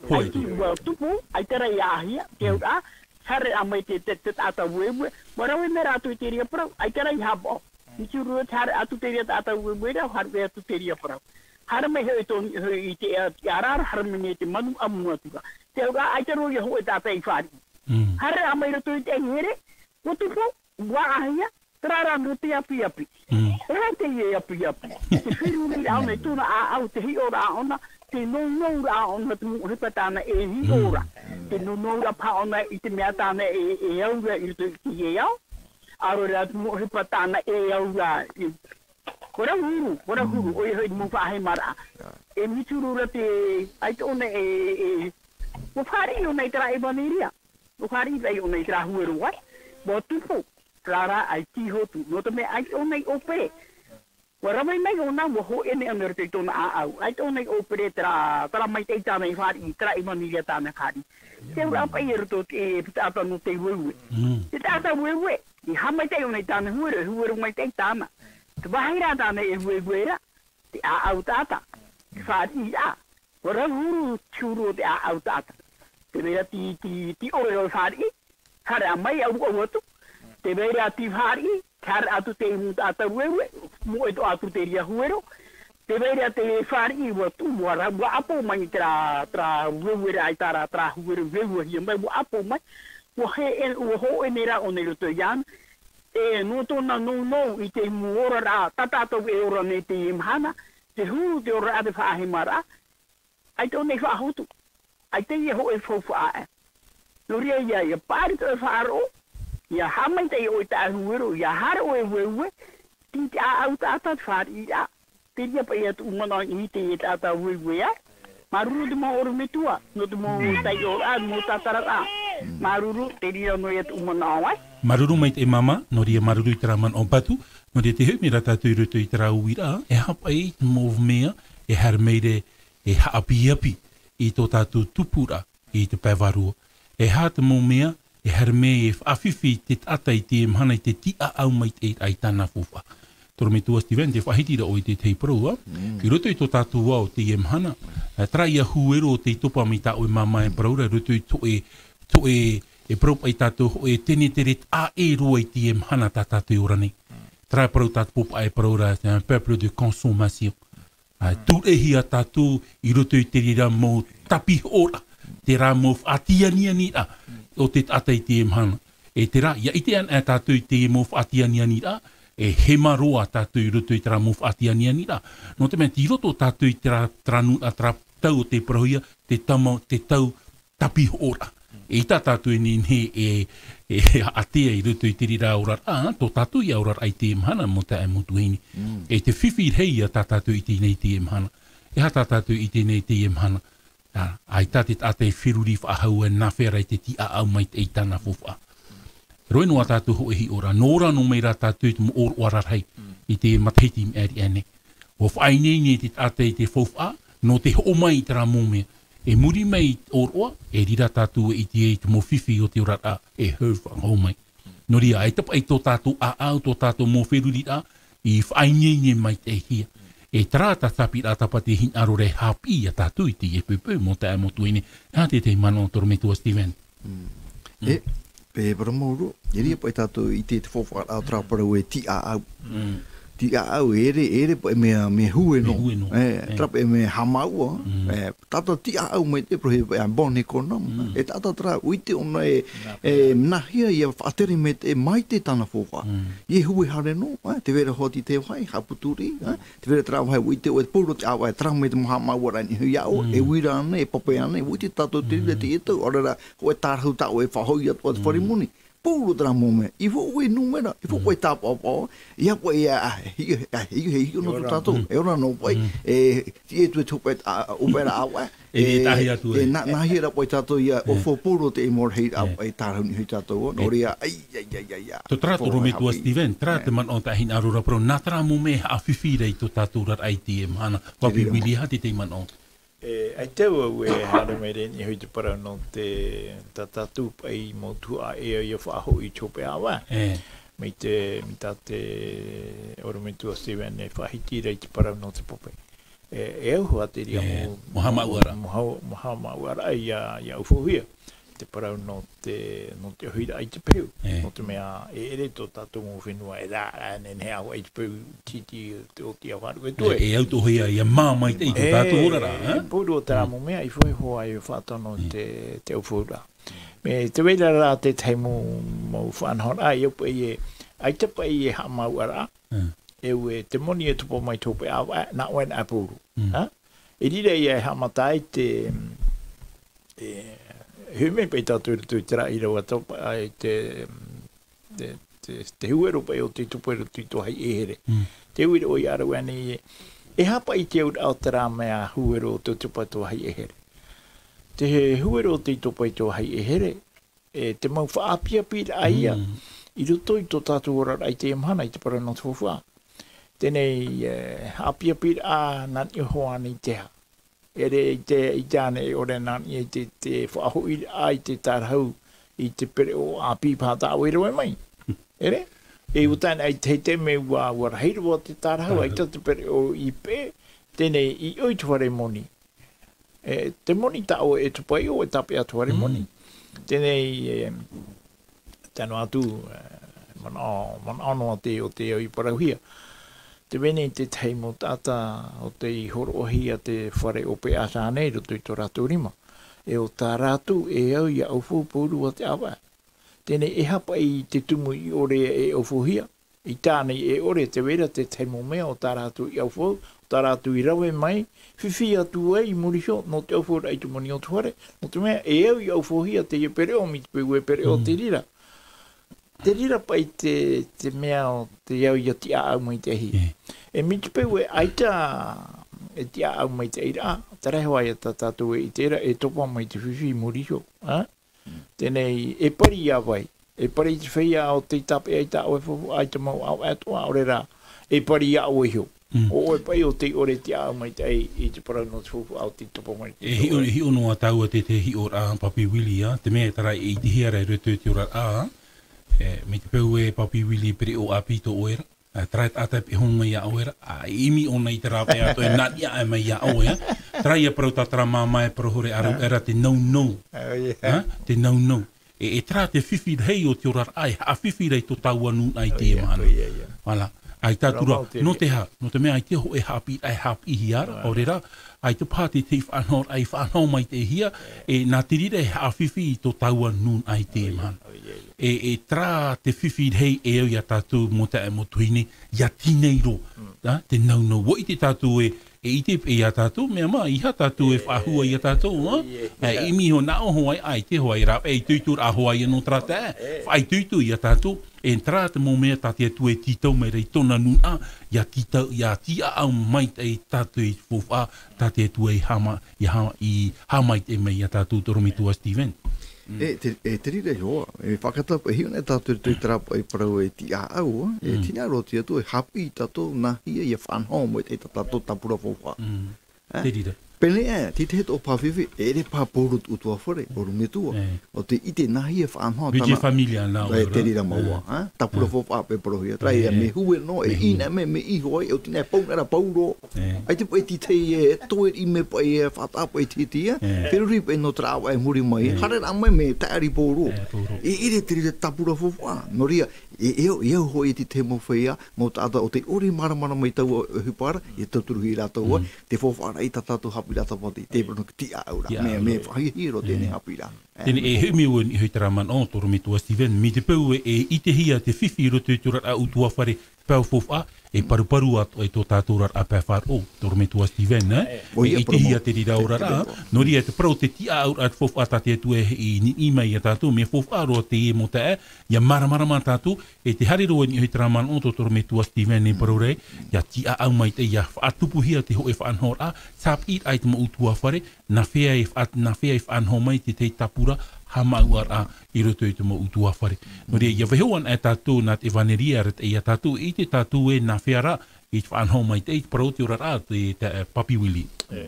Hoi. ʻAita, ʻua tupu, ʻaita rā i ʻāhia, te auraʻa, haere mai te, te, te taʻata ueue, ʻua rave mai rātou i te reira parau, ʻaita rā i haʻapaʻo. Miturua te haere atu te reira taʻata ueue ra, haere atu te reira parau. Haere mai hoʻi tō, hoʻi i te, ā, ā rā, haere mai nei te manu ʻamu atu ra. Te auraʻa, ʻaita roa ia hōʻē taʻata i fāriʻi. Haere mai roto i te ʻaihere, ʻua tupu, ʻua ʻāhia, terā rā nō te apiapi. E aha teie apiapi? Te feruriraʻa ʻōna i tōna ʻāʻau, te hiʻoraʻa ʻōna, te nounouraʻa ʻōna, te mau ʻohipa tāna e hiʻo ra. Te nounouraʻa paha ʻōna i te mea tāna e, e au ra i roto i teie ao. ʻAore rā te mau ʻohipa tāna e au ra i, ʻua rau huru, ʻua rau huru, ʻoia hoʻi te mau faʻahemaraʻa. E Miturura te, ʻaita ʻōna e, e, ʻua fāriʻi ʻōna i terā ʻevaneria. ʻUa fāriʻi paʻi ʻōna i terā huero ē. ʻUa tupu, terā rā ʻaita i hotu. Nō te mea ʻaita ʻōna i ʻōpere. ʻUa rave mai ʻōna, ʻua hōʻē nei ʻōna i roto i tōna ʻāʻau. ʻAita ʻōna i ʻōpere terā, terā maitaʻi tāna i fāriʻi, terā ʻevaneria tāna i fāriʻi. Te auraʻa paʻi i roto i te, e, taʻata nō te ueue. Te taʻata ueue, i haʻamaitaʻi ʻōna i tāna huero, e huero maitaʻi tāna. Te vāhi rā tāna e ueue ra, te ʻāʻau taʻata. Te fāriʻi rā. ʻUa rau huru te huru o te ʻāʻau taʻata. Tē vai ra te, te, te ʻōrero e fāriʻi, haere mai, ʻauʻau atu. Tē vai ra te fāriʻi, haere atu te mau taʻata ueue, moʻe atoʻa atu te reira huero. Tē vai ra te fāriʻi, ʻua tuʻu, ʻua ra-, ʻua ʻapo mai terā, terā ueue ra, ʻaita rā, terā huero ueuehia mai, ʻua ʻapo mai. ʻUa hē-, ʻua hōʻē nei rā ʻōna i roto iāna. E, nō tōna nounou i te mau oraraʻa, tā tātou e ora nei i teie mahana, te huru, te oraraʻa, te faʻahemaraʻa. ʻAita ʻōna i faʻahotu. ʻAita ia hōʻē faufaʻa ē. Nō reira ia, ʻia paʻari tō faʻaroʻo, ʻia haʻamaitaʻi ʻoe i taʻata huero, ʻia haere ʻoe e ueue, tei te ʻāʻau taʻata te fāriʻiraʻa. Te reira paʻi atu ʻū manaʻo i teie taʻata ueue ē. Māuruuru te mau ʻorometua, nō te mau taiʻoraʻa, mau tātararaʻa. Māuruuru, te reira noa atu ʻū manaʻo ē. Māuruuru maitaʻi māmā, nō reira māuruuru i terā manaʻo patu, nō reira tē hoʻi mai ra tātou i roto i terā uiraʻa, e aha paʻi te mau mea, e haere mai ra e haʻapiapi i tō tātou tupuraʻa i te pae vārua. E aha te mau mea, e haere mai e faʻafifi te taʻata i te mahana i te tīʻaʻau maitaʻi i tāna faufaʻa. Torometua Steven, tē faʻahiti ra ʻoe i te tahi parau, ā? Mm. I roto i tō tātou ao i teie mahana, ā, terā ïa huero tei topa mai tā ʻoe māmā e parau ra, i roto i tō ʻoe, tō ʻoe, e parau paʻi tātou hōʻē, e tenetere taʻa ʻē roa i teie mahana tā tātou e ora nei. Mm. Terā parau tā te pōpaʻa e parau ra, c'est un peuple de consommation. Ā, tūrehi ā tātou i roto i te reira mau tāpihoʻoraʻa, terā mau faʻatianianiraʻa o te taʻata i teie mahana. E terā, ʻia ʻite anaʻe tātou i te mau faʻatianianiraʻa, e hema roa tātou i roto i terā mau faʻatianianiraʻa. Nō te mea, tei roto tātou i terā, terā nu-, ā, terā tau o tē parauhia, te tama, te tau tāpihoʻoraʻa. E ʻaita tātou e nehenehe e, e, e haʻatea i roto i te reira oraraʻa, tō tātou ïa oraraʻa i teie mahana, mau taeaʻe, mau tuahine. Mm. E te fifi rahi ïa tā tātou i ʻite nei i teie mahana. E aha tā tātou i ʻite nei i teie mahana? Ā, ʻaita te taʻata e feruri faʻahou e nāfea ra i te tīaʻau maitaʻi i tāna faufaʻa. Roa noa tātou hōʻē hiʻoraʻa, nō ʻō ra noa mai rā tātou i te mau ʻōroʻa rarahi, mm, i te matahiti i maʻiri aʻe nei. ʻUa faʻaineine te taʻata i te faufaʻa, nō te hoʻo mai i terā mau mea. E muri mai i te ʻōroʻa, e riro tātou e ʻite ai te mau fifi o te oraraʻa, e hau faʻahou mai. Nō reira, ʻaita paʻi tō tātou ʻāʻau, tō tātou mau feruriraʻa, i faʻaineine maitaʻihia. E terā tāpiraʻa tāpati e hinaʻaro ra e haʻapiʻi ia tātou i teie poʻipoʻi, mau taeaʻe, mau tuahine, e aha te tahi manaʻo, Torometua Steven? Mm. Mm. E, e parau maoro, e riro paʻi tātou i te, te faufaʻa o terā parau e tīaʻau. Mm. Tīaʻau, e ʻere, e ʻere paʻi mea, mea hueno. Mea hueno. E, e, terā paʻi mea haʻamāuʻa. Mm. E, taʻata tīaʻau maitaʻi, e parauhia paʻi a bon économe. Mm. E taʻata terā, ʻua ʻite ʻōna e, e, nāfea ʻia faʻatere maitaʻi, e maitaʻi tāna faufaʻa. Mm. ʻIa hue haere noa, e, tē vai ra hoʻi te vāhi, haʻaputuri, e, tē vai ra terā vāhi, ʻua ʻite ʻoe te pouro o te ʻāvaʻe, terā mai te mau haʻamāuʻaraʻa i niʻa iā ʻoe, mm, e uira ānei, e pape ānei, ʻua ʻite tātou te reira, mm, teie tau, ʻaore rā, hōʻē tārahu tā ʻoe e faʻahoʻi atu ʻo te, mm, fare moni. Pouro terā mau mea, i faʻaue nūmera, i faʻaue, mm, tāpaʻopaʻo, ʻia paʻi, ā, ā, he, ā, he, he, he, nō tō tātou, mm, e ora noa paʻi, mm, e, tei ʻē atu e te hope, ā, ā, ʻōpera ʻāvaʻe, e, e, e tāhi atu, e, e, nā, nāhea rā paʻi tātou ʻia, e, ʻōfau pouro te mau rahi, ā, e, paʻi tārahu i niʻa iā tātou, nō reira, ai, ai, ai, ai, ai. Tō terā, Torometua Steven, terā te manaʻo tā e hinaʻaro ra parau, nā terā mau mea e haʻafifi ra i tō tātou oraraʻa i teie mahana, Papi Willie, e aha te tahi manaʻo? E, ʻaita vau e haere mai ra i niʻa iho i te parau nō te, tā tātou paʻi mau tuhaʻa e au ʻia faʻahoʻi i te hope ʻāvaʻe. E. Mai te, mai tā te Orometua Steven e faʻahiti ra i te parau nō te pape. E, e au hoʻi te reira, e, mau, mau haʻamāuʻaraʻa. Mau, mau haʻamāuʻaraʻa ʻia, ʻia ʻōfauhia. Te parau nō te, nō te ʻohiraʻa i te peu. E. Nō te mea, e ʻere tō tātou mau fenua e rā, rā, nehenehe ā hoʻi te peu tītī o te, o te afaru e toe. E, e au tō hea, ʻia mā maitaʻi tō tātou oraraʻa, e, e? Pouro terā mau mea, i faʻahoʻi ai e faʻatono, e, te, te ʻōfauraʻa. Mai te vai ra rā te tahi mau, mau faʻanahoraʻa, ʻia paʻi e, ʻaita paʻi e haʻamāuʻaraʻa, e. E ue, te moni e topa mai te hope ʻāvaʻe, nā ʻoe nā pouro. Mm. Ha? E riro ïa e haʻamata ai te, e, e hui mai paʻi tātou i roto i terā ʻīrava topa, ai te, te, te, te huero paʻi o tei topa i roto i tō Haʻi ʻEhere. Mm. Te uiraʻa ʻoia ʻāreʻa nei e, e aha paʻi te auraʻa o terā mea huero o tei topa i tō Haʻi ʻEhere. Te huero o tei topa i tō Haʻi ʻEhere, e te mau faʻaʻapiʻapiʻiraʻa ïa, mm, i roto i tō tātou oraraʻa i teie mahana, i te parau nō te faufaʻa. Teie nei, e, faʻaʻapiʻapiʻiraʻa nā niʻa iho ānei i te aha. ʻEʻere i te, i te ānei, ʻaore nā niʻa i te, te faʻahoʻiraʻa i te tārahu, i te pereʻoʻo ʻāpī paha tā ʻoe e rave mai. ʻEʻere? E ʻua tae noa i te taime ʻua, ʻua rahi roa te tārahu, tārahu, ʻaita te pereʻoʻo i peʻe, teie nei i ʻō i te fare moni. E, te moni tā ʻoe e topa iho, e tāpeʻa te fare moni. Mm. Teie nei, e, tae noa atu, e, manaʻo, manaʻo noa te, o tei au i parauhia. Te vai nei te tahi mau taʻata o tei hōroʻahia te fare ʻōpeʻa ānei i roto i tō rātou rima. E ʻo tā rātou e au ʻia ʻōfau pauroa te ʻāvaʻe. Teie nei e aha paʻi te tumu i ʻore e ʻōfauhia, i tāna i ʻore, te vai ra te tahi mau mea o tā rātou i ʻōfau, o tā rātou i rave mai, fifi atu ai i muri iho, nō te ʻōfauraʻa i te moni o te fare, nō te mea, e au ʻia ʻōfauhia teie pereʻoʻo, mai te peu e pereʻoʻo, mm, te reira. Te reira paʻi te, te mea o tei au ʻia tiʻaʻau maitaʻi. Mm. E mai te peu e ʻaita, e tiʻaʻau maitaʻiraʻa, terā hoʻi ïa tā tātou e ʻite ra, e topa mai te fifi i muri iho, ā? Teie nei, e pari iā vai? E pari i te feiā o tei tāpeʻa i tā ʻoe faufaʻa i te mau ʻāvaʻe atoʻa, ʻaore rā, e pari iā ʻoe iho. Mm. ʻO ʻoe paʻi o tei ʻore tiʻaʻau maitaʻi i te parau nō te faufaʻa o tei topa mai. E hiʻo, hiʻo noa tāua te, te hiʻoraʻa, Papi Willie, ā, te mea terā e ʻitehia ra i roto i te oraraʻa, e, mai te peu e Papi Willie pereʻoʻo ʻāpī tō ʻoe ra. Ā, terā e taʻata e piʻi mai iā ʻoe ra, ā, e ʻimi ʻōna i te rāveʻa atoʻa e nā niʻa aʻe mai iā ʻoe, ā. Terā ia parau tā terā māmā e parau hore ʻaru, ā, terā te naunau. Ā, ʻoia. Ā, te naunau. E, e terā te fifi rahi o te oraraʻa, e haʻafifi ra i tō tāua nūnaʻa i teie mahana. ʻOia, ʻoia. Voilà. ʻAita atu ra, nō te aha, nō te mea ʻaita hōʻē haʻapiʻiraʻa e haʻapiʻihia ra, ʻaore rā, ʻaita paha te, te faʻanahoraʻa i faʻanaho maitaʻihia, e nā te reira e haʻafifi i tō tāua nūnaʻa i teie mahana. ʻOia, ʻoia. E, e terā te fifi rahi e au iā tātou mau taeaʻe mau tuahine, ʻia tīnai roa, ā, te naunau. ʻUa ʻite tātou e, e ʻite paʻi iā tātou, mea mā, ʻeiaha tātou e faʻahou iā tātou, ā? E, e, e, ʻimi iho nā ʻō hoʻi, ʻaita hoʻi, rāveʻa itoitoraʻa hoʻi nō terā taeaʻe, faʻaitoito iā tātou, e terā te mau mea tā te Atua e tītau mai ra i tōna nūnaʻa, ʻia tītau, ʻia tīaʻau maitaʻi tātou i te faufaʻa, tā te Atua i hāma-, i hā-, i haʻamaitaʻi mai iā tātou, tō ʻorometua Steven. Mm. E, te, e te reira iho ā, e faʻakatoa paʻi, e hiʻo na tātou i terā paʻi parau e tiʻaʻau, e, mm, tīnā roa te Atua e haʻapiʻi iā tātou, nāhea ʻia faʻanaho maitaʻi tā tātou tāpura faufaʻa. Mm. Ā? Te reira. Pēnei ā, tē ʻite hia tō ʻoe pāfifi, e ʻere paha pauroa tō ʻoutou fare, ʻorometua. E. ʻO tē ʻite nāhea ʻia faʻanaho tāna. Budget familial nā ʻoe ra. E te reira mau ā, ā? Tāpura faufaʻa paʻi e parauhia. Terā ia, e, mea hue noa, e ʻī na mea, mea ʻī hoʻi, ʻo tē nā e pau na ra pauroa. E. ʻAita paʻi te tahi e toe riʻi mai paʻi e faʻataʻa paʻi te, te ia. E. Feruri paʻi nō terā ʻāvaʻe i muri mai. E. Haereraʻa mai mea taʻari pauroa. E, pauroa. E ʻere te reira tāpura faufaʻa. Nō reira, e, e au, e au hoʻi i te tahi mau feiā, mau taʻata ʻo tē ʻore i māramarama i taua ʻohipa ra, ʻia tauturuhia rātou ā, mm, te faufaʻa ra i tā tātou haʻapiʻiraʻa tāpati, te parau nō te tiʻaʻau ra. Tiʻaʻau. Mea, mea faʻahiahia roa teie nei haʻapiʻiraʻa. Teie nei, e hiʻo mai au i niʻa i terā manaʻo, tō ʻorometua Steven, mai te peu e, e ʻitehia te fifi i roto i te oraraʻa ʻutuāfare pae faufaʻa, e paruparu atoʻa i tō tātou oraraʻa pae faʻaroʻo, tō ʻorometua Steven, ē? E, ʻoia, e ʻitehia te reira oraraʻa, nō reira te parau te tiʻaʻauraʻa te faufaʻa tā te Atua e, i niʻihi mai iā tātou, mea faufaʻa roa teie mau taeaʻe, ʻia māramarama tātou, e tē haere roa i niʻa i terā manaʻo tō, tō ʻorometua Steven e parau ra, ʻia tiʻaʻau maitaʻi, ʻia faʻatupuhia te hōʻē faʻanahoraʻa, tāpiʻiraʻa i te mau ʻutuāfare, nāhea e faʻa-, nāhea e faʻanaho mai te, te tāpura haʻamāuʻaraʻa i roto i te mau ʻutuāfare. Nō reira, ʻia vaiiho anaʻe tātou nā te ʻevanelia, arataʻi iā tātou, ʻite tātou ē nāhea rā, i te faʻanaho maitaʻi, i te parau o te oraraʻa, te, te, e, Papi Willie. E,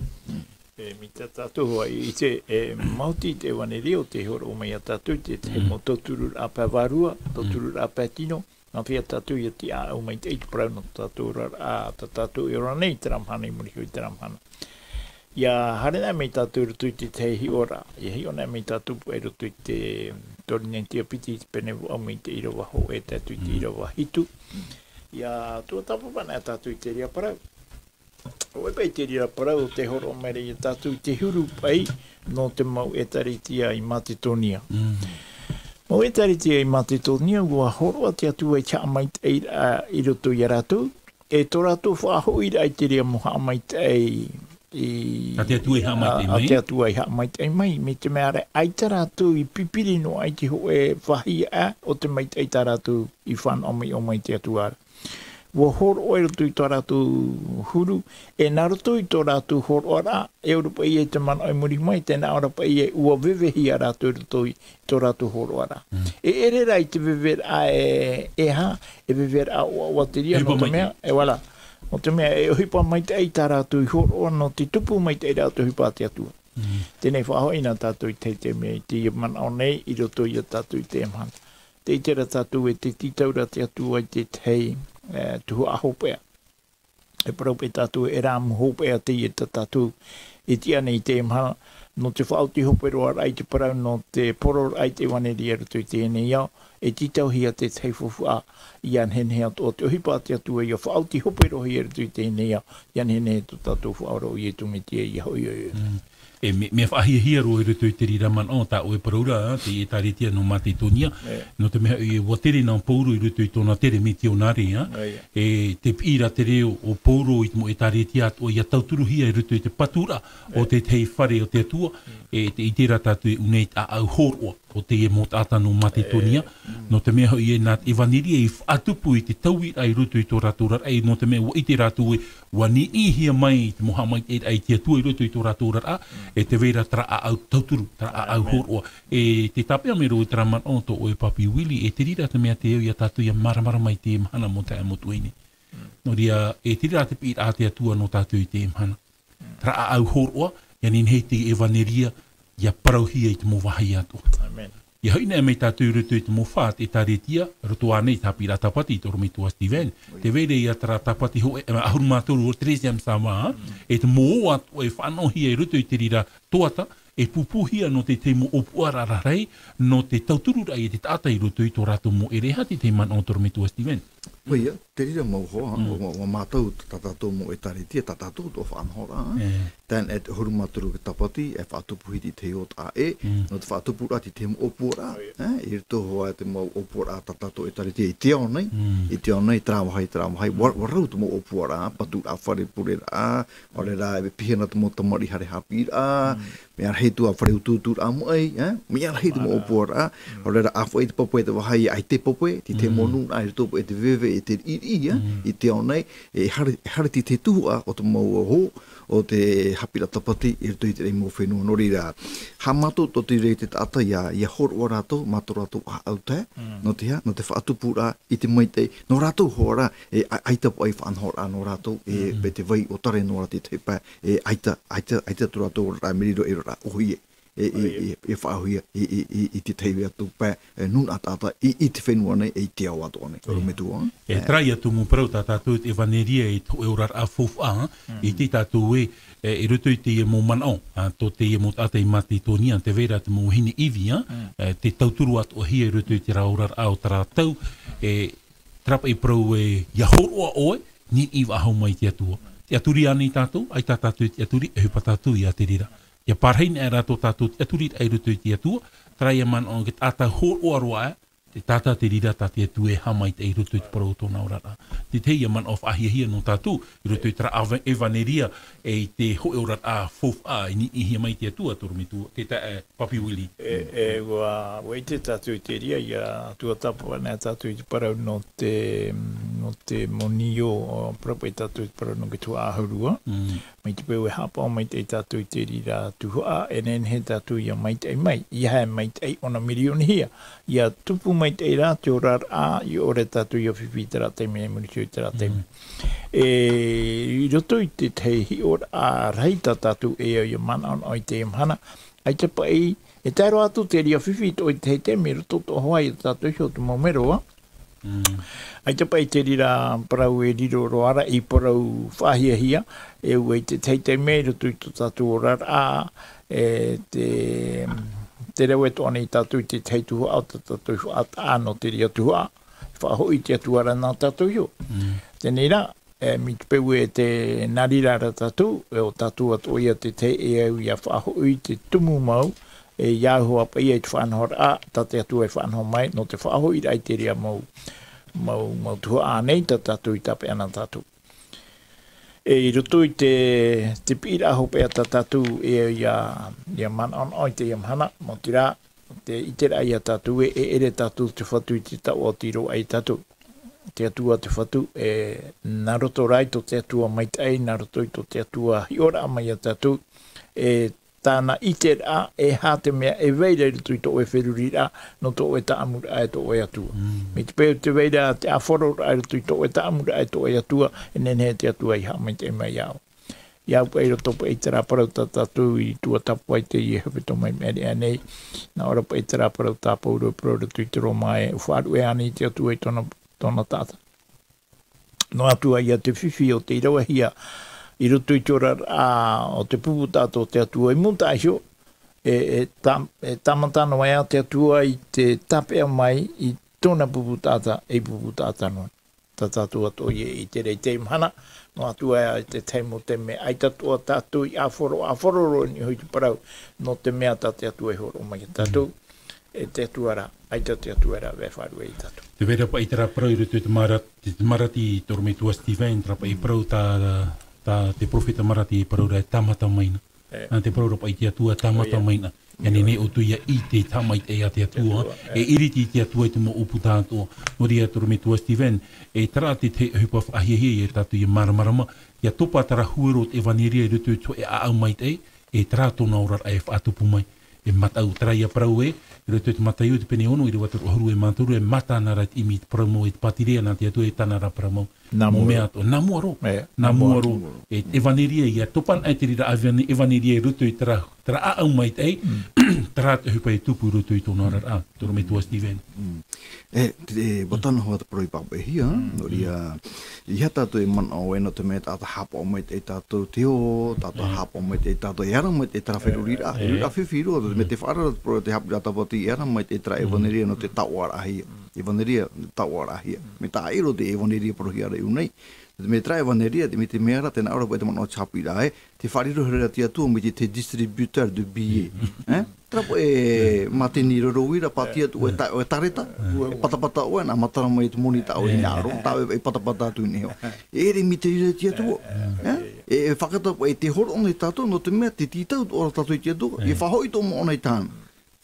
e, mai tā tātou hoʻi i ʻite, e, maoti te ʻevanelia ʻo tē hōroʻa mai iā tātou, te, te, mm, mau tautururaʻa pae vārua, tautururaʻa pae tino, nāhea tātou ʻia tiʻaʻau maitaʻi i te parau nō tō tātou oraraʻa, tā tātou e ora nei i terā mahana, i muri iho i terā mahana. ʻIa haere anaʻe mai tātou i roto i te tahi hiʻoraʻa, ʻia hiʻo anaʻe mai tātou paʻi i roto i te Torinetia piti, i te pene vaʻu mai te ʻīrava hōʻē tae atu i te, mm, ʻīrava hitu. ʻIa tuatāpapa anaʻe tātou i te reira parau. ʻO vai paʻi te reira parau ʻo tē hōroʻa mai ra iā tātou i te huru paʻi nō te mau ʻētāretia i Matetonia. Mm. Mau ʻētāretia i Matetonia, ʻua hōroʻa te Atua i te haʻamaitaʻiraʻa i roto iā rātou, e tō rātou faʻahoʻiraʻa i te reira mau haʻamaitaʻi i, tā te Atua i haʻamaitaʻi mai. Ā, tā te Atua i haʻamaitaʻi mai, mai te mea ra, ʻaita rātou i pipiri noa i te hōʻē vāhi aʻe ʻo te maitaʻi tā rātou i fānaʻo mai, ʻō mai te Atua ra. ʻUa hōroʻa i roto i tō rātou huru, e nā roto i tō rātou hōroʻaraʻa, e ʻaore paʻi i te manaʻo i muri mai, tē nā ʻō ra paʻi ē, ʻua vevehia rātou i roto i tō rātou hōroʻaraʻa. Mm. E ʻere rā i te veveraʻa e, e aha, e veveraʻa ʻoaʻoa te reira, nō te mea, e voilà. Nō te mea, e ʻohipa maitaʻi tā rātou i hōroʻa nō te tupu maitaʻi ra o te ʻohipa a te Atua. Mm. Teie nei faʻahoʻi na tātou i te, te mea i teie manaʻo nei, i roto iā tātou i teie mahana. Tē ʻite ra tātou ē tē tītau ra te Atua i te tahi, e, tuhaʻa hopeʻa. E parau paʻi tātou ē, e rāmu hopeʻa teie tā tātou e tiʻa nei i teie mahana, nō te faʻaoti hope roa ra i te parau, nō te pororaʻa i te ʻevanelia i roto i teie nei ao, e tītauhia te tahi faufaʻa ʻia nehenehe atoʻa te ʻohipa a te Atua ʻia faʻaoti hope roa hia i roto i teie nei ao, ʻia nehenehe tō tātou Faʻaora ʻo Iesu Mesia ʻia hoʻi ʻoia. Mm. E, me-, mea faʻahiahia roa i roto i te reira manaʻo, tā ʻoe e parau ra, te ʻētāretia nō Matetonia. E. Nō te mea hoʻi, ʻua tere na Pauro i roto i tōna tere mitionare, ā. E, ia. E, tē piʻi ra te reo o Pauro i te mau ʻētāretia atoʻa ʻia tauturuhia i roto i te paturaʻa o te tahi fare o te Atua, e, tē ʻite ra tātou e ʻū nei te ʻāʻau hōroʻa o teie mau taʻata nō Matetonia. E, mm. Nō te mea hoʻi ē, nā te ʻevanelia i faʻatupu i te tauiraʻa i roto i tō rātou oraraʻa, nō te mea ʻua ʻite rātou ē, ʻua niʻinihia mai te mau haʻamaitaʻiraʻa i te Atua i roto i tō rātou oraraʻa, e tē vai ra terā ʻāʻau tauturu, terā ʻāʻau hōroʻa. E tē tāpeʻa mai roa i terā manaʻo tō ʻoe Papi Willie, e te reira te mea tē au iā tātou ʻia māramarama i teie mahana mau taeaʻe mau tuahine. Nō reira, e te reira te piʻiraʻa a te Atua nō tātou i teie mahana. Terā ʻāʻau hōroʻa, ʻia nehenehe te ʻevanelia ʻia parauhia i te mau vāhi atoʻa. Amen. Ia hoʻi nei mai tātou i roto i te mau fā, te ʻĒtārētia, roto ānei te haʻapiʻiraʻa tāpati, tō ʻorometua Steven. Tē vai ra ia terā tāpati hōʻē, ā, ʻahuru mā toru, treizième Sāma, e te mau ʻō atoʻa e faʻanahohia i roto i te reira tuhaʻa, e pūpūhia nō te tahi mau ʻōpuaraʻa rahi, nō te tautururaʻa i te taʻata i roto i tō rātou mau ʻere. E aha te tahi manaʻo, tō ʻorometua Steven? ʻOia, te reira mau hoa, ʻua, ʻua mātau tā tātou mau ʻĒtārētia, tā tātou atoʻa faʻanahoraʻa. Tāna e te ʻahuru mā toru tāpati, e faʻatupuhia i te tahi ʻōtaʻa ʻē, nō te faʻatupuraʻa i te tahi mau ʻōpuaraʻa, ē, i roto hoʻi te mau ʻōpuaraʻa tā tātou ʻĒtārētia i te ao nei, i te ao nei, terā vāhi, terā vāhi, ʻua, ʻua rau te mau ʻōpuaraʻa, paturaʻa fare, pureraʻa, ʻaore rā, e pihaʻi ana te mau tamariʻi haere haʻapiʻiraʻa, mea rahi atu ā fare utuuturaʻa maʻi, ē? Mea rahi te mau ʻōpuaraʻa, ʻaore rā, ʻāfaʻi te pape, te vāhi ʻaita e pape, te tahi mau nūnaʻa i roto paʻi i te veve, i te riʻiriʻi, ē? I te ao nei, e haere, e haere te tahi tuhaʻa o te mau hō, o te haʻapiʻiraʻa tāpati i roto i te rahi mau fenua. Nō reira, haʻamātau atoʻa te reira te taʻata ia, ia hōroʻa rātou, mā tō rātou ʻāʻau tae, nō te aha, nō te faʻatupuraʻa i te maitaʻi, nō rātou hoʻi rā, e, ʻa-, ʻaita paʻi faʻanahoraʻa nō rātou, e, paʻi te vai ʻo Tare noa rā te tahi pae, e, ʻaita, ʻaita, ʻaita tō rātou oraraʻa, mea riro ʻeʻere rā ʻōhie, e, e, e, e faʻaʻōhie, e, e, e, i te tahi atu pae, e, nūnaʻa taʻata, i, i te fenua nei, e, i te ao atoʻa nei, ʻorometua. E, terā ia tumu parau tā tātou te ʻevaneria i te hōʻē oraraʻa faufaʻa, i te tātou ē, e, i roto i teie mau manaʻo, ā, tō teie mau taʻata i Matetonia, tē vai ra te mau vahine ivi, ā, e, tē tauturu atoʻahia i roto i terā oraraʻa o terā tau, e, terā paʻi parau ē, ia hōroʻa ʻoe, niniʻi faʻahou mai i te Atua. Tiʻaturi ānei tātou, ʻaita tātou i tiʻaturi, e ʻohipa tātou ia te reira. Ia parahi nei rā tō tātou tiʻaturiraʻa i roto i te Atua, terā ia manaʻo, te taʻata hōroʻa roa, te taʻata te reira tā te Atua e haʻamaitaʻi i roto i te parau o tōna oraraʻa. Te tahi ia manaʻo faʻahiahia nō tātou, i roto i terā ʻeva-, ʻevaneria, e, i te hōʻē oraraʻa faufaʻa, i niʻihia mai te Atua, tō ʻorometua, te ta-, e, Papi Willie. E, e, ʻua, ʻua ʻite tātou i te reira, ʻia tuatāpapa nei tātou i te parau nō te, nō te Monio, ʻo, parau paʻi tātou i te parau nō te tuhaʻa ʻahuru ā. Mai te peu e haʻapaʻo maitaʻi tātou i te reira tuhaʻa, e nehenehe tātou ʻia maitaʻi mai, ʻeiaha e maitaʻi ʻōna mirioni hia. ʻIa tupu maitaʻi rā te oraraʻa, ʻia ʻore tātou ʻia fifi i terā taime, i muri iho i terā taime. E, i roto i te tahi hiʻoraʻa rahi tā tātou e au ʻia manaʻonaʻo i teie mahana, ʻaita paʻi, e tae roa atu te reira fifi i te tahi taime i roto atoʻa hoʻi ia tātou iho te mau mero, ā. ʻAita paʻi te reira parau e riro roa ra ei parau faʻahiahia, e ʻua i te tahi taime i roto i tō tātou oraraʻa, e te, te rave atoʻa nei tātou i te tahi tuhaʻa o tā tātou faʻataʻa nō te reira tuhaʻa, faʻahoʻi i te Atua ra nā tātou iho. Teie rā, e, mai te peu e te nā reira rā tātou, e ʻo tātou atoʻa ia te tahi e au ʻia faʻahoʻi i te tumu mau, e ʻia au hoʻi paʻi i te faʻanahoraʻa, tā te Atua e faʻanaho mai, nō te faʻahoʻiraʻa i te reira mau, mau, mau tuhaʻa nei tā tātou i tāpeʻa nā tātou. E i roto i te, te piʻiraʻa hopeʻa tā tātou e au ʻia, ʻia manaʻonaʻo i teie mahana, nō te reira, te ʻiteraʻa ia tātou e, e ʻere tātou te Fatu i te taoʻa o tei roaʻa ia tātou. Te Atua te Fatu, e, nā roto rā i tō te Atua maitaʻi, nā roto i tō te Atua hiʻoraʻa mai ia tātou, e, tāna ʻiteraʻa, e aha te mea e vai ra i roto i tō ʻoe feruriraʻa, nō tō ʻoe taʻamuraʻa e tō ʻoe Atua. Mai te peu tē vai ra te ʻāfaro ra i roto i tō ʻoe taʻamuraʻa e tō ʻoe Atua, e nehenehe te Atua e haʻamaitaʻi mai iā ʻoe. ʻIa au paʻi i roto paʻi i terā parau tā tātou i tuatāpapa i teie hepetoma i maʻiri aʻe nei. Nā ʻō ra paʻi terā parau tā Pauro, parau i roto i te Roma ē, ʻua faʻaruʻe ānei te Atua i tōna, tōna taʻata. Noa atu ā ia te fifi ʻo tei ravehia i roto i te oraraʻa o te pupu taʻata o te Atua i mūtaʻa iho, e, e tā-, e tāmata noa ā te Atua i te tāpeʻa mai i tōna pupu taʻata, ei pupu taʻata noa. Tā tātou atoʻa ia i te reira i teie mahana, noa atu ā i te tahi mau taime ʻaita atoʻa tātou i ʻāfaro, ʻāfaro roa i niʻa i te parau, nō te mea tā te Atua e hōroʻa mai ia tātou, e te Atua ra, ʻaita te Atua e rave faʻaruʻe ia tātou. Tē vai ra paʻi terā parau i roto i te Marati, te Marati, tō ʻorometua Steven, terā paʻi parau tā, tā te perofeta Marati e parau ra e tāmata mai na. Nā te parau ra paʻi te Atua, tāmata mai na. ʻIa nehenehe ʻoutou ʻia ʻite i te haʻamaitaʻi a te Atua, e ʻiriti i te Atua i te mau ʻōpuaraʻa atoʻa. Nō reira tō ʻorometua Steven, e terā te tahi ʻohipa faʻahiahia ia tātou ʻia māramarama, ʻia topa terā huero o te ʻevaneria i roto i te hōʻē ʻāʻau maitaʻi, e terā tōna oraraʻa e faʻatupu mai. E mataʻu, terā ia parau ē, i roto i te Mataio, te pene ono, ʻīrava toru ʻahuru e mā toru, e mātā na ra te ʻimi i te parau mau, e te pātireia nā te Atua, e tāna ra parau mau. Nā mua roa. Nā mua roa. E, nā mua roa. E, ʻevaneria, ʻia topa anaʻe te reira ʻevane-, ʻevaneria i roto i terā, terā ʻāʻau maitaʻi, Terā te ʻohipa e tupu i roto i tōna oraraʻa, tō Rome Tua Steven. E, te, e, ʻua tano hoʻi te parau i pāpaʻihia, nō reira, ʻeiaha tātou e manaʻo ē nō te mea taʻata haʻapaʻo maitaʻi tātou te ō, taʻata haʻapaʻo maitaʻi tātou, e ara maitaʻi terā feruriraʻa, e, feruriraʻa fifi roa, te mea te faʻaara te parau te haʻapiʻiraʻa Tāpati, e ara maitaʻi terā ʻevaneria nō te taoʻaraʻahia. ʻEvaneria, taoʻaraʻahia. Mea taʻa ʻē roa te ʻevaneria parauhia ra i ʻō nei. Te mea terā ʻevaneria, te mea, te mea ra, tē nā ʻō ra paʻi te manaʻo te haʻapiʻiraʻa, e, te faʻariro ra te Atua mai te, te distributeur de billets. Hein? Terā paʻi e mātini roro uira, pātia atu ʻoe ta-, ʻoe tareta, e patapata ʻoe, nā matara mai te moni tā ʻoe hinaʻaro, tā ʻoe e patapata atu i niʻa iho. E ʻere mai te reira te Atua. Hein? E, e fakatau paʻi, e te hōroʻa nei tātou, nō te mea, tē tītau atoʻa ra tātou i te Atua, e faʻahoʻi atoʻa moʻa i tāna.